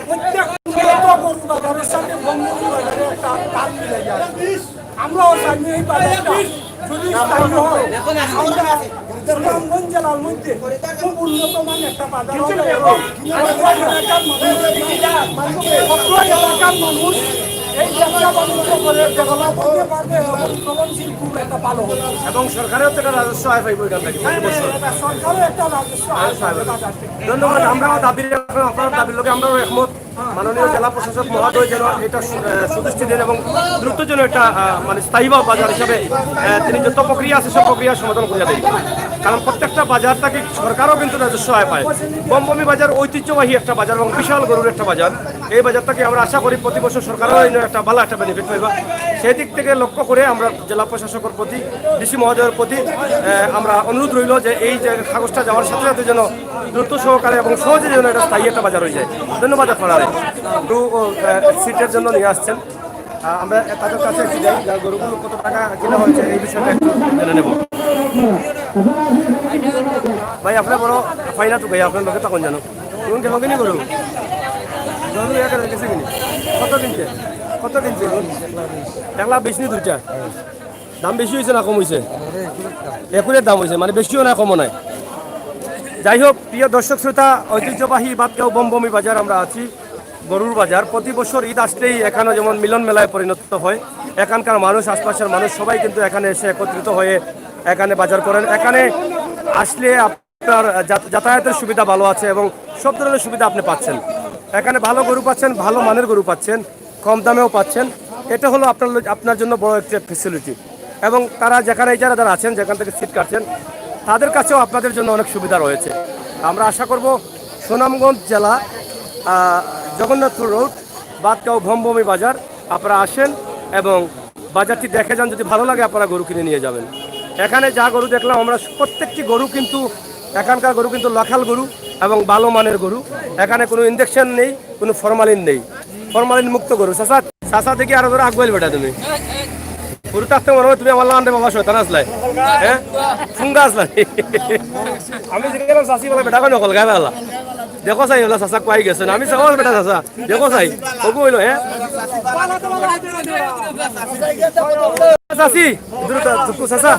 প্রত্যেক উন্নত গরু বাজারের সাথে বঙ্গবন্ধু বাজারে একটা তাল মিলে যায়। আমরাও চাই এই বাজারটা যদি স্থায়ী হয়, আমরা সুনামগঞ্জ জেলার মধ্যে খুব উন্নত মানের একটা বাজার হবে এবং অত্র এলাকার মানুষ, অত্র এলাকার মানুষ এই ব্যবসা বাণিজ্য করে ডেভেলপ হতে পারবে এবং উৎপাদনশীল খুব একটা ভালো হবে। এবং সরকারেও তো একটা রাজস্ব আয় পাইব এখান থেকে প্রতি বছর। এটা সরকারও একটা রাজস্ব আয় পাবে বাজার থেকে। ধন্যবাদ। আমরাও দাবির, আপনার দাবির লগে আমরাও একমত। মাননীয় জেলা প্রশাসক মহোদয় যেন এটা সু-, আহ, সুদৃষ্টি দেন এবং দ্রুত যেন এটা, আহ, মানে স্থায়ী বা বাজার হিসাবে, আহ, তিনি যত প্রক্রিয়া আছে সব প্রক্রিয়া সমাধান করিয়া দেন। কারণ প্রত্যেকটা বাজার থেকে সরকারও কিন্তু রাজস্ব আয় পায়। বমবমি বাজার ঐতিহ্যবাহী একটা বাজার এবং বিশাল গরুর একটা বাজার। এই বাজার থেকে আমরা আশা করি প্রতি বছর সরকারও এই একটা ভালো একটা বেনিফিট পাইবা। সেই দিক থেকে লক্ষ্য করে আমরা জেলা প্রশাসকের প্রতি, ডিসি মহোদয়ের প্রতি, আহ, আমরা অনুরোধ রইল যে এই যে কাগজটা যাওয়ার সাথে সাথে যেন দ্রুত সহকারে এবং সহজে যেন এটা স্থায়ী একটা বাজার হয়ে যায়। ধন্যবাদ আপনারা। গরু ও, আহ, সিটের জন্য নিয়ে আসছেন। আহ, আমরা তাদের কাছে একটু যাই, যা গরুগুলো কত টাকা কিনা হয়েছে এই বিষয়টা একটু জেনে নেব। ভাই, আপনার বড় ফাইনা তো ভাই, আপনার লোকে তখন জানো। কোন কেন কিনি গরু? গরু এক হাজার গেছে কিনি? কত কিনছে? কত কিনছে? এক লাখ বিশ নি দুইটা। দাম বেশি হয়েছে না কম হয়েছে? একুরের দাম হয়েছে, মানে বেশিও না, কমও নাই। যাই হোক, প্রিয় দর্শক শ্রোতা, ঐতিহ্যবাহী বাতগাঁও বমবমি বাজার আমরা আছি, গরুর বাজার। প্রতি বছর ঈদ আসলেই এখানে যেমন মিলন মেলায় পরিণত হয়, এখানকার মানুষ, আশপাশের মানুষ সবাই কিন্তু এখানে এসে একত্রিত হয়ে এখানে বাজার করেন। এখানে আসলে আপনার যা-, যাতায়াতের সুবিধা ভালো আছে এবং সব ধরনের সুবিধা আপনি পাচ্ছেন। এখানে ভালো গরু পাচ্ছেন, ভালো মানের গরু পাচ্ছেন, কম দামেও পাচ্ছেন। এটা হলো আপনার ল-, আপনার জন্য বড় একটা ফেসিলিটি। এবং তারা যেখানে, এই যারা যারা আছেন, যেখান থেকে সিট কাটছেন, তাদের কাছেও আপনাদের জন্য অনেক সুবিধা রয়েছে। আমরা আশা করব সুনামগঞ্জ জেলা, আহ, জগন্নাথপুর রোড, বাতগাঁও ভমভমি বাজার, আপনারা আসেন এবং বাজারটি দেখে যান। যদি ভালো লাগে, আপনারা গরু কিনে নিয়ে যাবেন। এখানে যা গরু দেখলাম আমরা, প্রত্যেকটি গরু কিন্তু, এখানকার গরু কিন্তু লোকাল গরু এবং ভালো মানের গরু। এখানে কোনো ইঞ্জেকশন নেই, কোনো ফরমালিন নেই, ফরমালিন মুক্ত গরু। চাচা, চাচা দেখি আরো ধরে আগুয়াইল বেটা তুমি। গরু থাকতে মনে হয় তুমি আমার লাগান রে বাবা শয়তান আসলাই। হ্যাঁ, ফুঙ্গা আসলাই। আমি জিজ্ঞেস করলাম, "চাচি বলে বেটা কই নকল গায়ে বেলা?" দেখো চাই, ওলা চাচা কই গেছে না? আমি চাও বেটা চাচা। দেখো চাই, ওগু হইলো, হ্যাঁ? চাচি, দূরে তো, চাচা,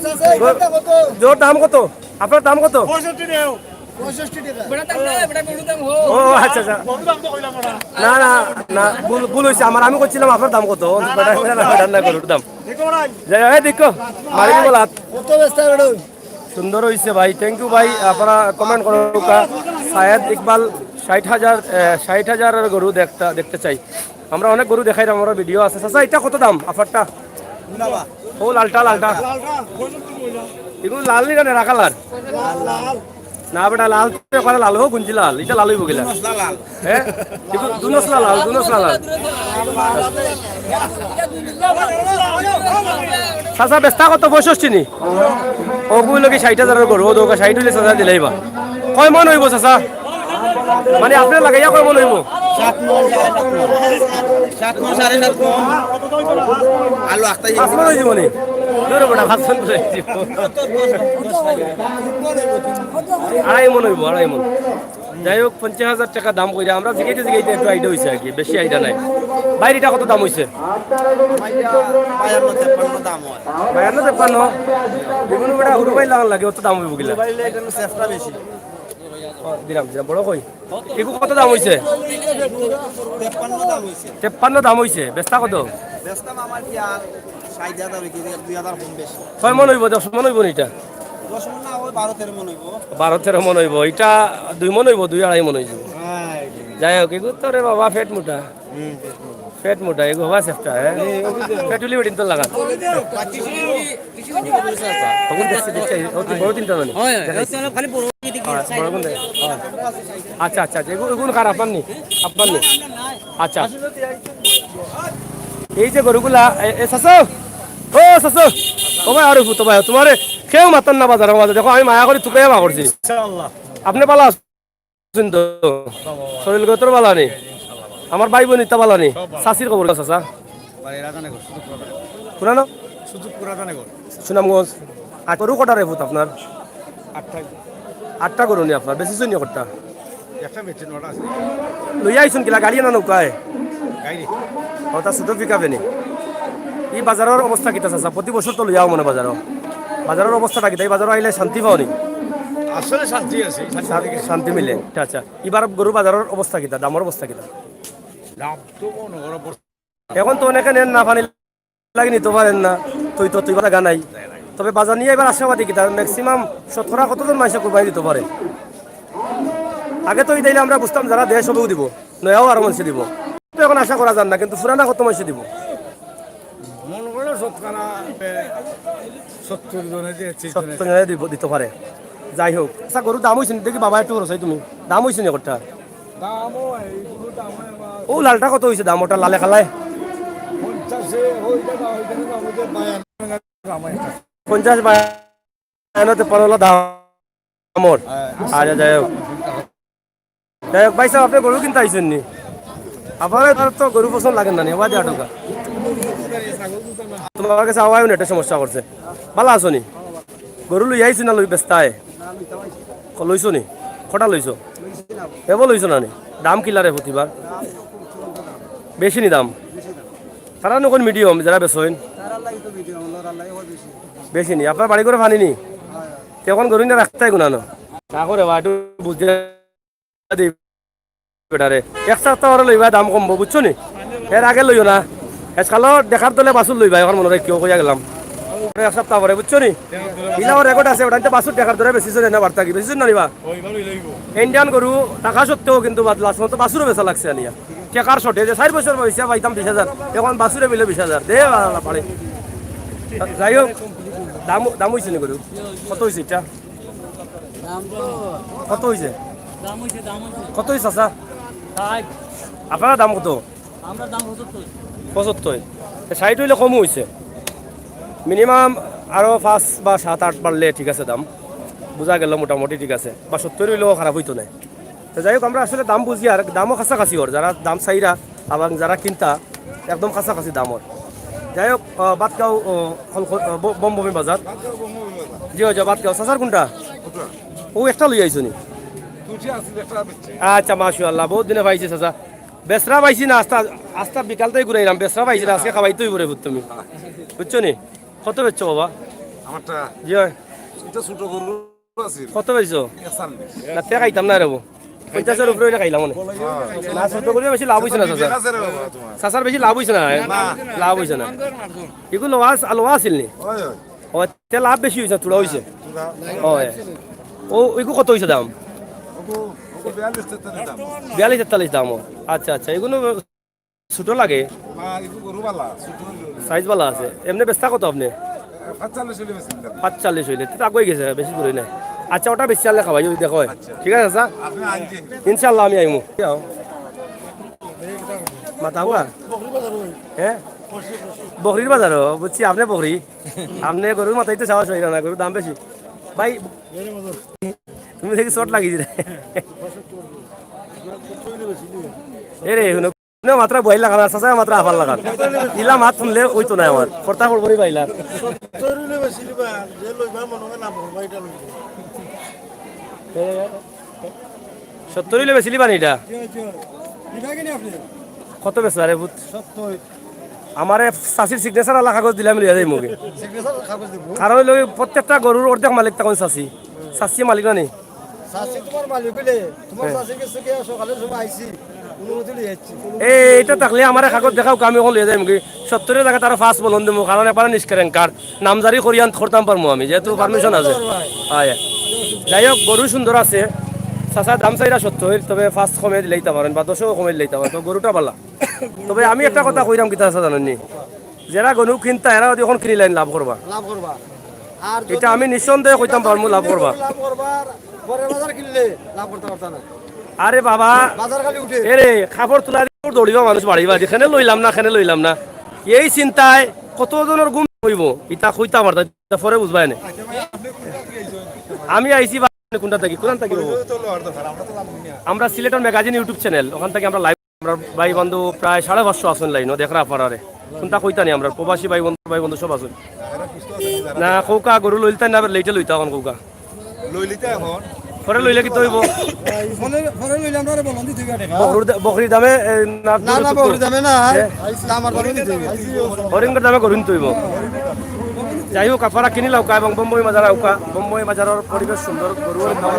জোর দাম কত? আপনার দাম কত? পঁয়ষট্টি টাকা। ও, আচ্ছা, আচ্ছা। না, না, না, ভুল, ভুল হয়েছে আমার। আমি করছিলাম আপনার দাম কত? ও, বেটা, বেটা, না, বেটা, না, গরুর দাম। যাই হোক, এই দেখো, মারি দিব লাত। কত বেচতা বেটা? সুন্দর হইছে ভাই, থ্যাংক ইউ ভাই। আপনারা কমেন্ট করুকা, সায়েদ ইকবাল ষাট হাজার, এ, ষাট হাজারের গরু দেখতা, দেখতে চাই। আমরা অনেক গরু দেখাইলাম, আমরা ভিডিও আছে। চাচা, এটা কত দাম আপনারটা? ও লালটা, লালটা। এগুলো লাল নি না, নেরা কালার? না বেটা, লাল তো একবারে লাল হোক, গুঞ্জি লাল, এটা লাল হইব গিলা। হ্যাঁ, কিন্তু দুনসলা লাল, দুনসলা লাল। চাচা, বেচতা কত? পঁয়ষট্টি নি? ওগু হইলো কি ষাট হাজারের গরু, ও দোকা ষাট হইলে চাচা দিলাইবা। কয় মন হইব চাচা? মানে, আপনি লাগাইয়া কয় মন হইব? সাত মন, সাড়ে সাত মন। সাত মন, সাড়ে সাত মন। আলু আখতাই পাঁচ মন হইব নি? ধরো বেটা, পাঁচ মন করে হইব। আড়াই মন হইব, আড়াই মন। যাই হোক, পঞ্চাশ হাজার টাকা দাম কইরা আমরা জিগাইতে জিগাইতে একটু আইডিয়া হইছে আর কি, বেশি আইডিয়া নাই। বাইরেটা কত দাম হইছে? বাইরেটা বায়ান্ন তেপ্পান্ন দাম হয়। বায়ান্ন তেপ্পান্ন? বিভিন্ন বেটা হুরু বাইর লাগান লাগে, অত দাম হইব গিলা। বাইরে এখানে চেষ্টা বেশি। ও, দিলাম, দিলাম, বড় কই? এগু কত দাম হইছে? তেপ্পান্ন দাম হইছে। তেপ্পান্ন দাম হইছে, বেচতা কত? বেচতাম আমার কি আর ষাট হাজার হইছে, দুই হাজার কম বেশি। ছয় মন হইব, দশ মন হইব নি এটা? দশ মন না, ওই বারো তেরো মন হইব। বারো তেরো মন হইব, এটা দুই মন হইব, দুই আড়াই মন হইব। হ্যাঁ। যাই হোক, এগু তো রে বাবা, পেট মোটা। হুম। পেট মোটা, এগু হবা চেষ্টা, হ্যাঁ? এই, ওই যে। পেটুলি বেটিন তো লাগা। তখন দেখছি, দেখছি, ও তো বড় তিনটা জানি। হয়, হয়, দেখছি। ওই তো খালি বড় দিকে হ্যাঁ, side বড় কোন দিকে। হ্যাঁ। আচ্ছা, আচ্ছা, আচ্ছা, এগু-, এগুন কার আপনার নি? আপনার নি? আচ্ছা। এই যে গরুগুলা, এ, এ, চাচা, ও চাচা, ও ভাই, আরে ফুতো ভাই, তোমারে কেউ মাতার না বাজারে, বাজারে। দেখো, আমি মায়া করি তুকাইয়া বার করছি। ইনশাআল্লাহ। আপনি ভালা আছেন তো? শরীর গতর ভালা নি? আমার ভাই বোন ইতা ভালা নি? সব ভালা। চাচির খবর, চাচা? বাড়ি রাধানগর, সুযোগপুর রাধানগর। কোন? সুযোগপুর রাধানগর। সুনামগঞ্জ। আর গরু কটা রে ফুত আপনার? আটটা। আটটা গরু নি আপনার, বেশি শুনি কটা? একটা বেচে, নটা আছে। লইয়া আইছুন কিলা, গাড়ি না নৌকায়? গাড়ি। ও, তা ছোট পিকআপে নি। এই বাজারর অবস্থা কিতা চাচা? প্রতি বছর তো লইয়া আও মনে বাজারো। বাজারর অবস্থাটা কিতা? এই বাজারো আইলে শান্তি পাও নি? আসলে শান্তি আছে, শান্তি শা-, লাগে। শান্তি মিলে। আচ্ছা, আচ্ছা। এবার গরু বাজারর অবস্থা কিতা? দামর অবস্থা কিতা? দাম তো মনে করো বর্তমানে এখন তো অনেকে নেন না, পানি লাগি নিতে পারেন না, তুই তো তুই জাগা নাই। তবে বাজার নিয়ে এবার আশাবাদী কিতা, ম্যাক্সিমাম শতকরা কতজন মানুষে কুরবানি দিতে পারে? আগে তো এই দিলে আমরা বুঝতাম যারা দেয় সবেও দিব, নয়াও আরো মানুষে দিব। তো এখন আশা করা যার না, কিন্তু পুরানা কত মানুষে দিব? মনে করো শতকরা, এ, সত্তর জনে যে, আশি জনে। সত্তর জনে দিব, দিতে পারে। যাই হোক, আচ্ছা, গরুর দাম হইছে নি? দেখি বাবা, একটু খরচ হয় তুমি, দাম হইছে নি একটা? দামও এই গরুর দাম হয় আমার ও লালটা কত হইছে দাম ওটা লালে কালায়? পঞ্চাশে, ওইটা দাম, ওইটা দাম, ওইটা বায়ান্ন দাম হয়। পঞ্চাশ বায়ান্ন তেপ্পান্ন হলো দাম ওর। হ্যাঁ। আচ্ছা, যাই হোক। যাই হোক, ভাই সাহেব, আপনি গরু কিনতে আইছেন নি? আপনার তো গরু পছন্দ লাগে না নি, ওয়াদে আটকা। তোমার কাছে আওয়ায় একটা সমস্যা করছে। ভালো আছো নি? গরু লই আইছো না লই বেচতায়? ক-, লইছো নি? কটা লইছো? এবার লইছো না নি? দাম কিলারে প্রতিবার? বেশি নি দাম? তারা নখন মিডিয়াম যারা বেচইন? বেশি নি? আপনার বাড়ি করে পানি নি? এখন গরু না রাখতায় গুনানো। না করে বা, একটু বুঝিয়া দি বেটারে। এক সপ্তাহ পরে লইবা, দাম কমবো, বুঝছো নি? এর আগে লইও না। আজকাল দেখার দলে বাছুর লইবা, এখন মনে রাখিও, কইয়া গেলাম। এক সপ্তাহ পরে, বুঝছো নি? ইলা ওর রেকর্ড আছে, ওটা বাছুর দেখার দলে বেশি চলে না, বার্তা কি বেশি চলে না নিবা? ইন্ডিয়ান গরু থাকা সত্ত্বেও কিন্তু বাদ লাস্ট মতো বাছুরও বেচা লাগছে আনিয়া। টেকার শর্টে যে চার বছর বয়সে পাইতাম বিশ হাজার, এখন বাছুরে মিলে বিশ হাজার। দে বাবা, পারে। যাই হোক, দাম, দাম হইছে নি গরু? কত হইছে এটা? দাম তো কত হইছে? দাম হইছে, দাম হইছে। কত হইছে, চাচা? ষাট। আপনারা দাম কত? আমরা দাম পঁচাত্তর। পঁচাত্তর। তো ষাট হইলে কম হইছে। মিনিমাম আরো পাঁচ বা সাত, আট বাড়লে ঠিক আছে দাম। বুঝা গেল মোটামুটি ঠিক আছে। বা সত্তর হইলেও খারাপ হইতো না। তো যাই হোক, আমরা আসলে দাম বুঝি আর দামও কাছাকাছি ওর। যারা দাম চাইরা এবং যারা কিনতা, একদম কাছাকাছি দাম ওর। যাই হোক, আহ, বাতগাঁও, আহ, হল-, আহ, ব-, বমবমি বাজার। জি, ওই যে বাতগাঁও। চাচার কোনটা? ও একটা লই আইছো নি? আচ্ছা, মাশাআল্লাহ, বহুত দিনে পাইছি চাচা। বেচরা পাইছি না, আস্তা, আস্তা বিকাল থেকে ঘুরাইলাম। বেচরা পাইছি না, আজকে খাওয়াইতে হইব রে পুত তুমি। বুঝছো নি? কত বেচছো বাবা? আমারটা? জি হয়। এটা ছোট গরু আছে। কত বেচছো? একচল্লিশ। না, তে খাইতাম না রে বউ। পঞ্চাশের উপরে হইলে খাইলাম অনে। না, ছোট গরু বেশি লাভ হইছে না, চাচা। ঠিক আছে রে বাবা, তোমার। চাচার বেশি লাভ হইছে না, হ্যাঁ? না। লাভ হইছে না। এগুলো লওয়া আস-, লওয়া আছিল নি? ওই, ওই। ও, তে লাভ বেশি হইছে, থুড়া হইছে। থুড়া। ও, এ। ও, এগু কত হইছে দাম? ওগু, ওগু বিয়াল্লিশ তেতাল্লিশ দাম। বিয়াল্লিশ তেতাল্লিশ দাম, ও। আচ্ছা, আচ্ছা, এগুলো ছোট লাগে। না, এগু গরু বালা, ছোট হইলে। সাইজ বালা আছে। এমনি বেচতা কত আপনি? পাঁচচল্লিশ হইলে বেশি দাম। পাঁচচল্লিশ হইলে, তো আগুয়াই গেছে, বেশি দূরে নাই। আচ্ছা, ওটা বেশি আনলে খাওয়াই, ওই দেখো। আচ্ছা। ঠিক আছে, চাচা? আপনি আনছেন। ইনশাআল্লাহ, আমি আইমু। মাথা হুয়া? হ্যাঁ? বকরির বাজারও, বুঝছি, আপনি বকরি। আপনি গরুর মাথায় তো সাহস হইল না, গরুর দাম বেশি। ভাই, তুমি দেখি চোট লাগিয়ে দিলে। এ রে, হুনো, হুনো মাত্রা বইল লাগান, আর চাচা মাত্রা আফার লাগান। ইলা মাত শুনলে ওই তো নাই আমার। ফর্তা ফড় করি পাইলা। সত্তর হইলে বেশি দিবা, যে লইবা মনে হয় না, বড় ভাইটা লইবে। সত্তর হইলে বেশি দিবা নি এটা? জি, জি। দিবা কি না আপনি? কত বেচবা রে পুত? সত্তর। আমারে চাচির সিগনেচার আলা কাগজ দিলাম, লইয়া যাই মুগে। সিগনেচার কাগজ দিব। কারণ হইলো, প্রত্যেকটা গরুর অর্ধেক মালিক তখন চাচি। চাচি মালিক না নি? চাচি তোমার মালিক হইলে, তোমার হ্যাঁ। চাচির কাছে গিয়া সকালের সময় আইছি, অনুমতি লই আইছি। এই, এইটা থাকলে আমারে কাগজ দেখাও, আমি ওখানে লইয়া যাই মুগে। সত্তরের জায়গায় তারা পাঁচ বলন দেবো, কারণ একবারে নিষ্কার অ্যাঙ্কার। নামজারি করিয়ান করতাম পারমু আমি, যেহেতু পারমিশন আছে। হয়। যাই হোক, গরু সুন্দর আছে। চাচা দাম চাইরা সত্তর, তবে পাঁচ কমে দিলাইতা পারেন বা দশও কমে দিলাইতা পারেন, তো গরুটা বালা। তবে আমি একটা কথা কইরাম, কিতা আছে জানেন নি? যারা গরু কিনতা, এরা যদি এখন কিনিলাইন লাভ করবা। লাভ করবা। আর এটা যদি আমি নিঃসন্দেহে কইতাম পারমু, লাভ করবা। লাভ করবা, আর পরের বাজার কিনলে লাভ করতে পারতা না। আরে বাবা, বাজার খালি উঠে। এরে, কাপড় তুলা দিয়ে দৌড়িবা মানুষ বাড়িবা, যেখানে লইলাম না, এখানে লইলাম না। এই চিন্তায় কতজনের ঘুম হইব, ইটা কইতাম পারতা, ইটা পরে বুঝবায় না। আমি আইছি বা কোনটা থাকি, কোন থাকি বাবু? আমরা সিলেটের ম্যাগাজিন YouTube চ্যানেল, ওখান থেকে আমরা লাইভ, আমরা ভাই বন্ধু প্রায় সাড়ে পাঁচশো আছেন লাইনও, দেখরা আপনারে। কোনটা কইতা নি আমরা, প্রবাসী ভাই বন্ধু, ভাই বন্ধু সব আছেন। না, কউক্কা গরু লইলতা না, লেটে লইতা এখন কউক্কা। লইলিতা এখন। পরে লইলে কিতা হইব? পরে, পরে লইলে আমরা বলন দিতে হবে। বকরির দা-, বকরির দামে, এ, না, না, না, বকরির দামে না, এ? দাম আর বাড়িয়ে দিতে হবে। হরিণর দামে গরু নিতে হইব। যাই হোক, আপনারা কিনি লাউক্কা এবং বোম্বই বাজার আউক্কা। বোম্বই বাজারের পরিবেশ সুন্দর, গরু আর দাম।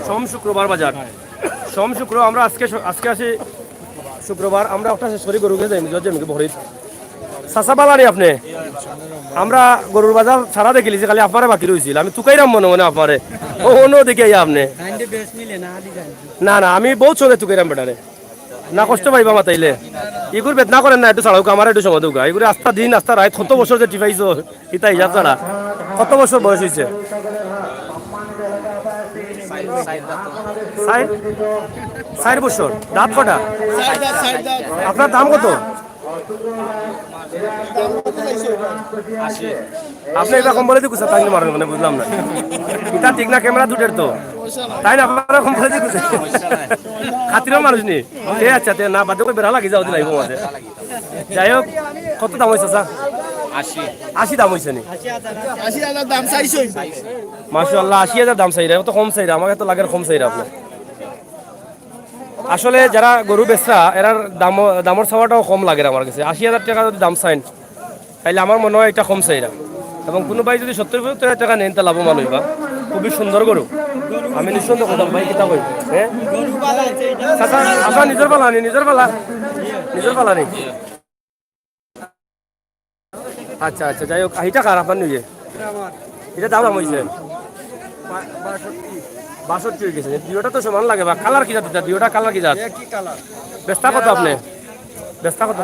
সোম শুক্রবার বাজার। সোম শুক্র, আমরা আজকে স-, আজকে আছি শুক্রবার, আমরা একটা শেষ করি গরুকে যাই, যাই, যাই, বকরির। চাচা বালা নি আপনি? আমরা গরুর বাজার সারা দেখিলিছি, খালি আপনারে বাকি রইছিল। আমি তুকাইরাম মনে মনে আপনারে। ও, অন্য দেখি আইয়া আপনি। না, না, আমি বহুত সময় তুকাইরাম বেটারে। না কষ্ট পাইবা মাতাইলে। ইগুর বেদনা করেন না, একটু ছাড়াউক্কা, আমার একটু সময় দেউক্কা। ইগুরে আস্তা দিন, আস্তা রাইত, কত বছর যে টিপাইছো, ইতা হিসাব ছাড়া। কত বছর বয়স হইছে? চাইর, চাইর বছর। দাঁত কটা? আপনার দাম কত? আপনি এটা কম বলে দিচ্ছেন, তাই মারেন মানে বুঝলাম না। এটা ঠিক না, ক্যামেরা দুটের তো। তাই না, আপনারা কম বলে দিচ্ছেন। খাতিরও মানুষ নি। এ আচ্ছা, তে না, বাধ্য করে বেড়া লাগি যাও, দিলাই বোমাতে। যাই হোক, কত দাম হইছে, স্যার? আশি। আশি দাম হইছে নি? আশি হাজার দাম চাইছে। মাশাআল্লাহ, আশি হাজার দাম চাইরা, অত কম চাইরা, আমার তো লাগের কম চাইরা আপনার। আসলে যারা গরু বেচরা, এরার দাম, দামর চাওয়াটাও কম লাগের আমার কাছে। আশি হাজার টাকা যদি দাম চাইন, তাইলে আমার মনে হয় এটা কম চাইরা। এবং কোনো ভাই যদি সত্তর পঁচাত্তর হাজার টাকা নেন, তা লাভবান হইবা। খুবই সুন্দর গরু। আমি নিঃসন্দেহে কইতাম ভাই, কিতা কই? হ্যাঁ? চাচা, আপনার নিজর পালা নি, নিজর পালা? নিজর পালা নি? আচ্ছা, আচ্ছা, যাই হোক, ইটা কার আপনার নিজে? ইটা দাম দাম অইছে? বাষট্টি অই গেছে। দুইওটা তো সমান লাগে বা, কালার কি জাত ইটা? দুইওটা কালার কি জাত? একই কালার। বেচতা কত আপনে? বেচতা কত?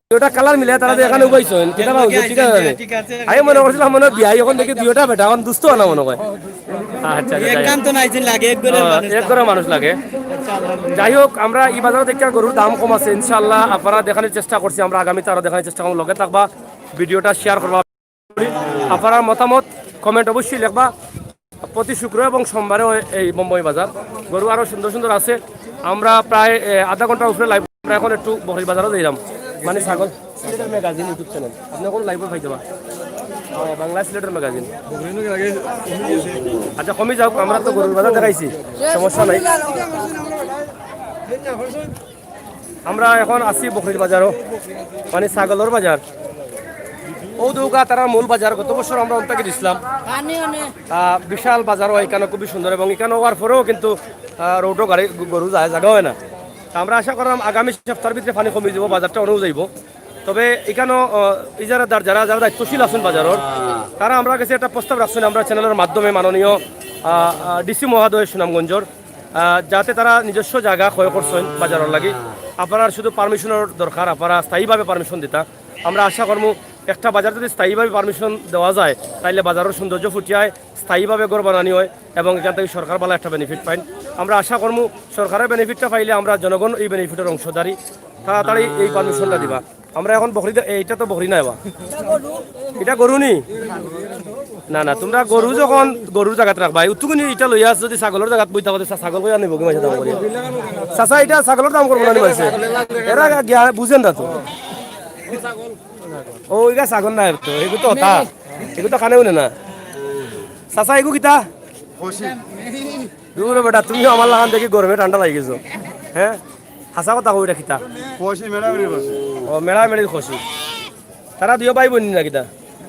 দুইওটা কালার মিলে তারা যে এখানে উবাইছইন, কিতা ভাবছো? ঠিক আছে। আমি মনে করছিলাম মনে হয় বিয়াই, এখন দেখি দুইওটা বেটা, এখন দুস্ত আনা মনে হয়। আচ্ছা, আচ্ছা, যাই হোক। একান্ত নাইছে লাগে, এক ঘরের ও, মানুষ এক লাগে। ঘরের মানুষ লাগে। যাই হোক, আমরা এই বাজারো দেখিয়া গরুর দাম কম আছে, ইনশাআল্লাহ আপনারা দেখানোর চেষ্টা করছি, আমরা আগামীতে আরো দেখানোর চেষ্টা করবো, লগে থাকবা, ভিডিওটা শেয়ার করবা। আপনার মতামত কমেন্ট অবশ্যই লেখবা। প্রতি শুক্র এবং সোমবারে হয় এই বোম্বাই বাজার। গরু আরো সুন্দর সুন্দর আছে। আমরা প্রায়, এ, আধা ঘন্টার উপরে লাইভ, আমরা এখন একটু বকরির বাজারো যাইলাম, মানে ছাগল। সিলেটের ম্যাগাজিন ইউটিউব চ্যানেল, আপনি কোন লাইভে পাইতে পারেন? হ্যাঁ, বাংলা সিলেটের ম্যাগাজিন। আচ্ছা, কমি যাও, আমরা তো গরুর বাজার দেখাইছি, সমস্যা নাই। আমরা এখন আছি বকরির বাজারো, মানে ছাগলর বাজার। ও দুগা তারা মূল বাজার, গত বছর আমরা অন্তাকে দিছিলাম। আহ, বিশাল বাজার হয় এখানে, খুবই সুন্দর, এবং এখানে হওয়ার পরেও কিন্তু, আহ, রোডও গাড়ি, গ-, গরু যায়, জাগা হয় না। তা আমরা আশা করলাম আগামী সপ্তাহের ভিতরে পানি কমে যাব, বাজারটা অনেও যাইব। তবে এখানেও, আহ, ইজারাদার যারা, যারা দায়িত্বশীল আছেন বাজারর, তারা আমরা কাছে একটা প্রস্তাব রাখছেন, আমরা চ্যানেলের মাধ্যমে মাননীয়, আহ, আহ, ডিসি মহোদয় সুনামগঞ্জর, আহ, যাতে তারা নিজস্ব জাগা ক্রয় করছেন বাজারর লাগি। আপনারা শুধু পারমিশনের দরকার, আপনারা স্থায়ীভাবে পারমিশন দিতা। আমরা আশা করমু একটা বাজার যদি স্থায়ীভাবে পারমিশন দেওয়া যায়, তাইলে বাজারর সৌন্দর্য ফুটিয়ে আয়, স্থায়ীভাবে ঘর বানানি হয় এবং এখান থেকে সরকার ভালা একটা বেনিফিট পাইন। আমরা আশা করমু সরকারের বেনিফিটটা পাইলে আমরা জনগণ এই বেনিফিটের অংশধারী। তাড়াতাড়ি এই পারমিশনটা দিবা। আমরা এখন বকরি দে-, এ, এটা তো বকরি না এবার। এটা গরু নি? না, না, তোমরা গরু যখন গরুর জাগাত রাখবা, উতুকুনি এটা লইয়া আস, যদি ছাগলর জাগাত বইতা পারে, ছা-, ছাগল কইয়া নিব কি মাসে দাম করি? চাচা, এটা ছাগলর দাম করবো না নি মাসে? এরা গিয়া বুঝেন না তো। ও, ইগা ছাগল না তো, এগু তো হতা। এগু তো কানে উনে না। চাচা, এগু কিতা? দূর বেটা, তুমিও আমার লাখান দেখি গরমে ঠান্ডা লাগি গেছো। হ্যাঁ? হাছা কথা কও, এটা কিতা? খসি, মেড়ামেড়ি খসি। ও, মেড়ামেড়ির খসি। তারা দুইও ভাই বইন না কিতা?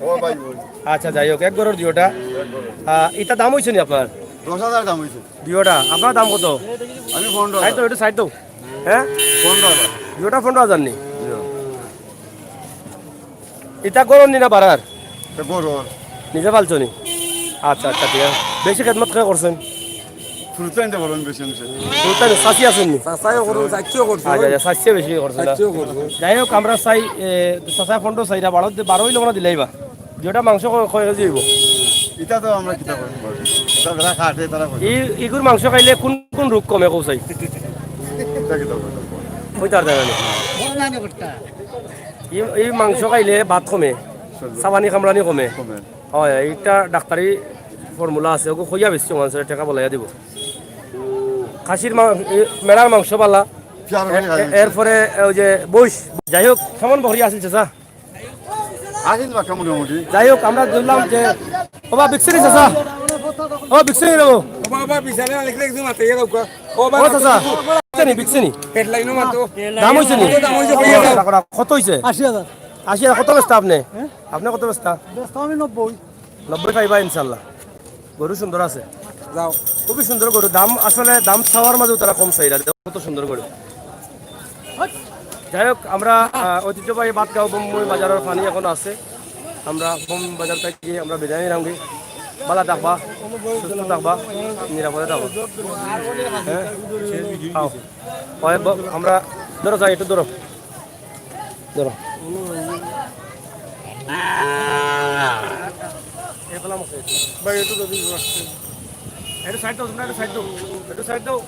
ও ভাই বইন। আচ্ছা, যাই হোক, এক ঘরর দুইওটা। এক ঘরর। আহ, ইটা দাম হইছে নি আপনার? দশ হাজার দাম হইছে। দুইওটা। আপনার দাম কত? আমি পনেরো হাজার। সাইড দাও, একটু সাইড দাও। হ্যাঁ? পনেরো হাজার। দুইওটা পনেরো হাজার নি? জি। ইটা গরুর নি না বাড়ার? ইটা গরুর। নিজে পালছো নি? আচ্ছা, আচ্ছা, ঠিক আছে। বেশি খেদমত কে করছেন? সুলতান তো বলেন বেশি অংশে। সুলতান চাচি আছেন নি? চাচাইও করুন, চাচিও করছে। আচ্ছা, আচ্ছা, চাচিয়ে বেশি করছে না? চাচিও করছে। যাই হোক, আমরা চাই, এ, চাচা পনেরো চাইরা বারো দি-, বারো হইলে ওরা দিলেই বা। দুইওটা মাংস ক-, কয় কেজি হইব? এটা তো আমরা কিতা করতে পারি? এটা যারা খাটে তারা করে। এই, ইগুর মাংস খাইলে কোন কোন রোগ কমে কও চাই? এটা কিতা করতে পারি? কইতার জানা নেই। এই, এই মাংস খাইলে ভাত কমে, সাবানি কামড়ানি কমে। কমে। হয়, এইটা ডাক্তারি ফর্মুলা আছে, ওকে কইয়া বেশি মানুষের টাকা বলাইয়া দিব। খাসির মা-, এ, মেড়ার মাংস বালা। পিয়ার করে এ-, এ-, খাই। এরপরে ওই যে বইস, যাই হোক, কেমন বকরি আছিল চাচা? আছিল বাক্কা মোটামুটি। যাই হোক, আমরা দেখলাম যে, ও বা বিকছে নি চাচা? ও বিকছে নি রে? ও বাবা, বিছানা লেখলে একদম মাথায় গেল। ও বাবা, ও চাচা, বিকছে নি, বিকছে নি? হেডলাইনও মাতো। দাম হইছে নি? কত দাম হইছে, কইয়া দাও। কত হইছে? আশি হাজার। আশি হাজার। কত বেচতা আপনি? হ্যাঁ? আপনি কত বেচতা? বেচতাম আমি নব্বই। নব্বই পাইবা ইনশাল্লাহ। গরু সুন্দর আছে। যাও। খুবই সুন্দর গরু। দাম আসলে, দাম চাওয়ার মাঝেও তারা কম চাইরা। দেখো কত সুন্দর গরু। যাই হোক, আমরা, আহ, ঐতিহ্যবাহী বাতগাঁও বোম্বাই বাজারর পানি এখন আছে। আমরা বোম্বাই বাজার থাকি আমরা বিদায় নিলাম গি। ভালা থাকবা, সুস্থ থাকবা, নিরাপদে থাকবা। হ্যাঁ? আও। ওই ব-, আমরা ধরো যাই, একটু ধরো। ধরো। ভাই, একটু যদি একটু সাইড দাও, তোমরা একটু সাইড দাও, একটু সাইড দাও।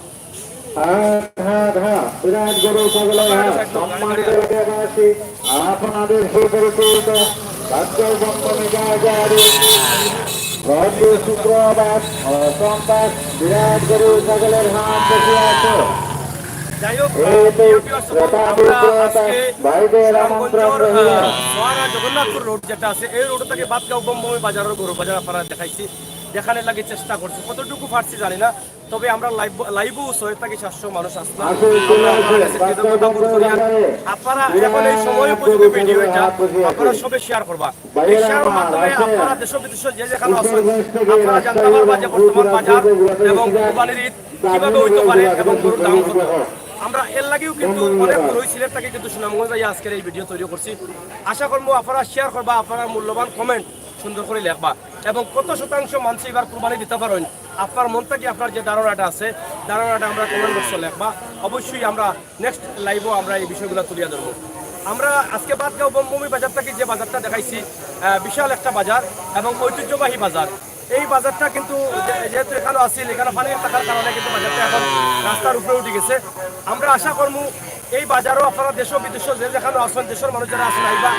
হ্যাঁ, হ্যাঁ, হ্যাঁ, বিরাট গরু ছাগলের হাট, সম্মানিত এলাকাবাসী, আপনাদের সুপরিচিত বাচ্চার বন্ধ মেঘাচারী, প্রতি শুক্রবার ও সোমবার বিরাট গরু ছাগলের হাট বসে আছে। যাই হোক, এই তো প্রিয় দর্শক, ক্রেতা আমরা বিক্রেতা আজকে ভাইদের সুনামগঞ্জর, আমন্ত্রণ রইল। আহ, সোয়ারা জগন্নাথপুর রোড যেটা আছে, এই রোড থেকে বাতগাঁও বোম্বাই বাজারর গরু বাজার আপনারা দেখাইছি, দেখানোর লাগি চেষ্টা করছি, কতটুকু পারছি জানি না। তবে আমরা লাইভ, লাইভও ছয় থাকি সাতশো মানুষ আসলাম। আমরা আপনারা কাছে কৃতজ্ঞতা বোধ করি। আর আপনারা এখন এই সময় উপযোগী ভিডিও এটা আপনারা সবে শেয়ার করবা। এই শেয়ারর মাধ্যমে আপনারা দেশ বিদেশ যে যেখানো আছেন, আপনারা জানতে পারবা যে বর্তমান বাজার এবং কুরবানির ঈদ কিভাবে হইতে পারে এবং গরুর দাম কত। আমরা এর লাগিও কিন্তু অনেক দূর সিলেট থাকি কিন্তু সুনামগঞ্জ আইয়া আজকের এই ভিডিও তৈরি করছি। আশা করবো আপনারা শেয়ার করবা, আপনারা মূল্যবান কমেন্ট সুন্দর করি লেখবা এবং কত শতাংশ মানুষ এবার কুরবানি দিতে পারেন। আপনার মন থাকি আপনার যে ধারণাটা আছে, ধারণাটা আমরা কমেন্ট বক্সে লেখবা। অবশ্যই আমরা নেক্সট লাইভও আমরা এই বিষয়গুলো তুলিয়া ধরবো। আমরা আজকে বাদগাঁও বঙ্গভূমি বাজার থাকি যে বাজারটা দেখাইছি, আহ, বিশাল একটা বাজার এবং ঐতিহ্যবাহী বাজার। এই বাজারটা কিন্তু যে-, যেহেতু এখানো আছিল, এখানো পানি থাকার কারণে কিন্তু বাজারটা এখন রাস্তার উপরে উঠি গেছে। আমরা আশা করমু এই বাজারও আপনারা দেশ বিদেশ যে যেখানো আছেন, দেশর মানুষ যারা আছেন আইবা,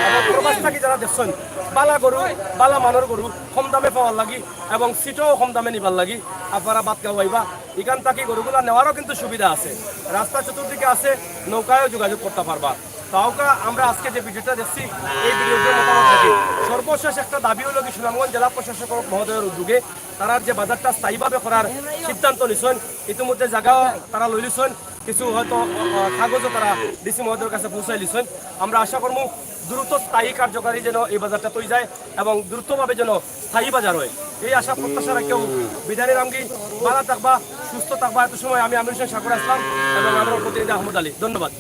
এবং প্রবাস থাকি যারা দেখছেন, বালা গরু, বালা মানর গরু কম দামে পাওয়ার লাগি এবং সিটও কম দামে নিবার লাগি আপনারা বাদগাঁও আইবা। এখান থাকি গরুগুলা নেওয়ারও কিন্তু সুবিধা আছে, রাস্তা চতুর্দিকে আছে, নৌকায়ও যোগাযোগ করতে পারবা। তাওকা আমরা আজকে যে ভিডিওটা দেখছি, এই ভিডিওর যে মতামত থাকি, সর্বশেষ একটা দাবি হলো কি, সুনামগঞ্জ জেলা প্রশাসক মহোদয়ের উদ্যোগে তারা যে বাজারটা স্থায়ীভাবে করার সিদ্ধান্ত নিছেন, ইতিমধ্যে জায়গা তারা লইলিছেন, কিছু হয়তো, আহ, কাগজও তারা ডিসি মহোদয়ের কাছে পৌঁছাই লিছেন। আমরা আশা করবো দ্রুত স্থায়ী কার্যকারী যেন এই বাজারটা তৈরি যায় এবং দ্রুতভাবে যেন স্থায়ী বাজার হয়, এই আশা প্রত্যাশা রাখিয়াউ বিদায় নিলামগি। ভালা থাকবা, সুস্থ থাকবা। এত সময় আমি আমির হোসেন সাগর আসলাম এবং আমার প্রতিনিধি আহমদ আলী। ধন্যবাদ।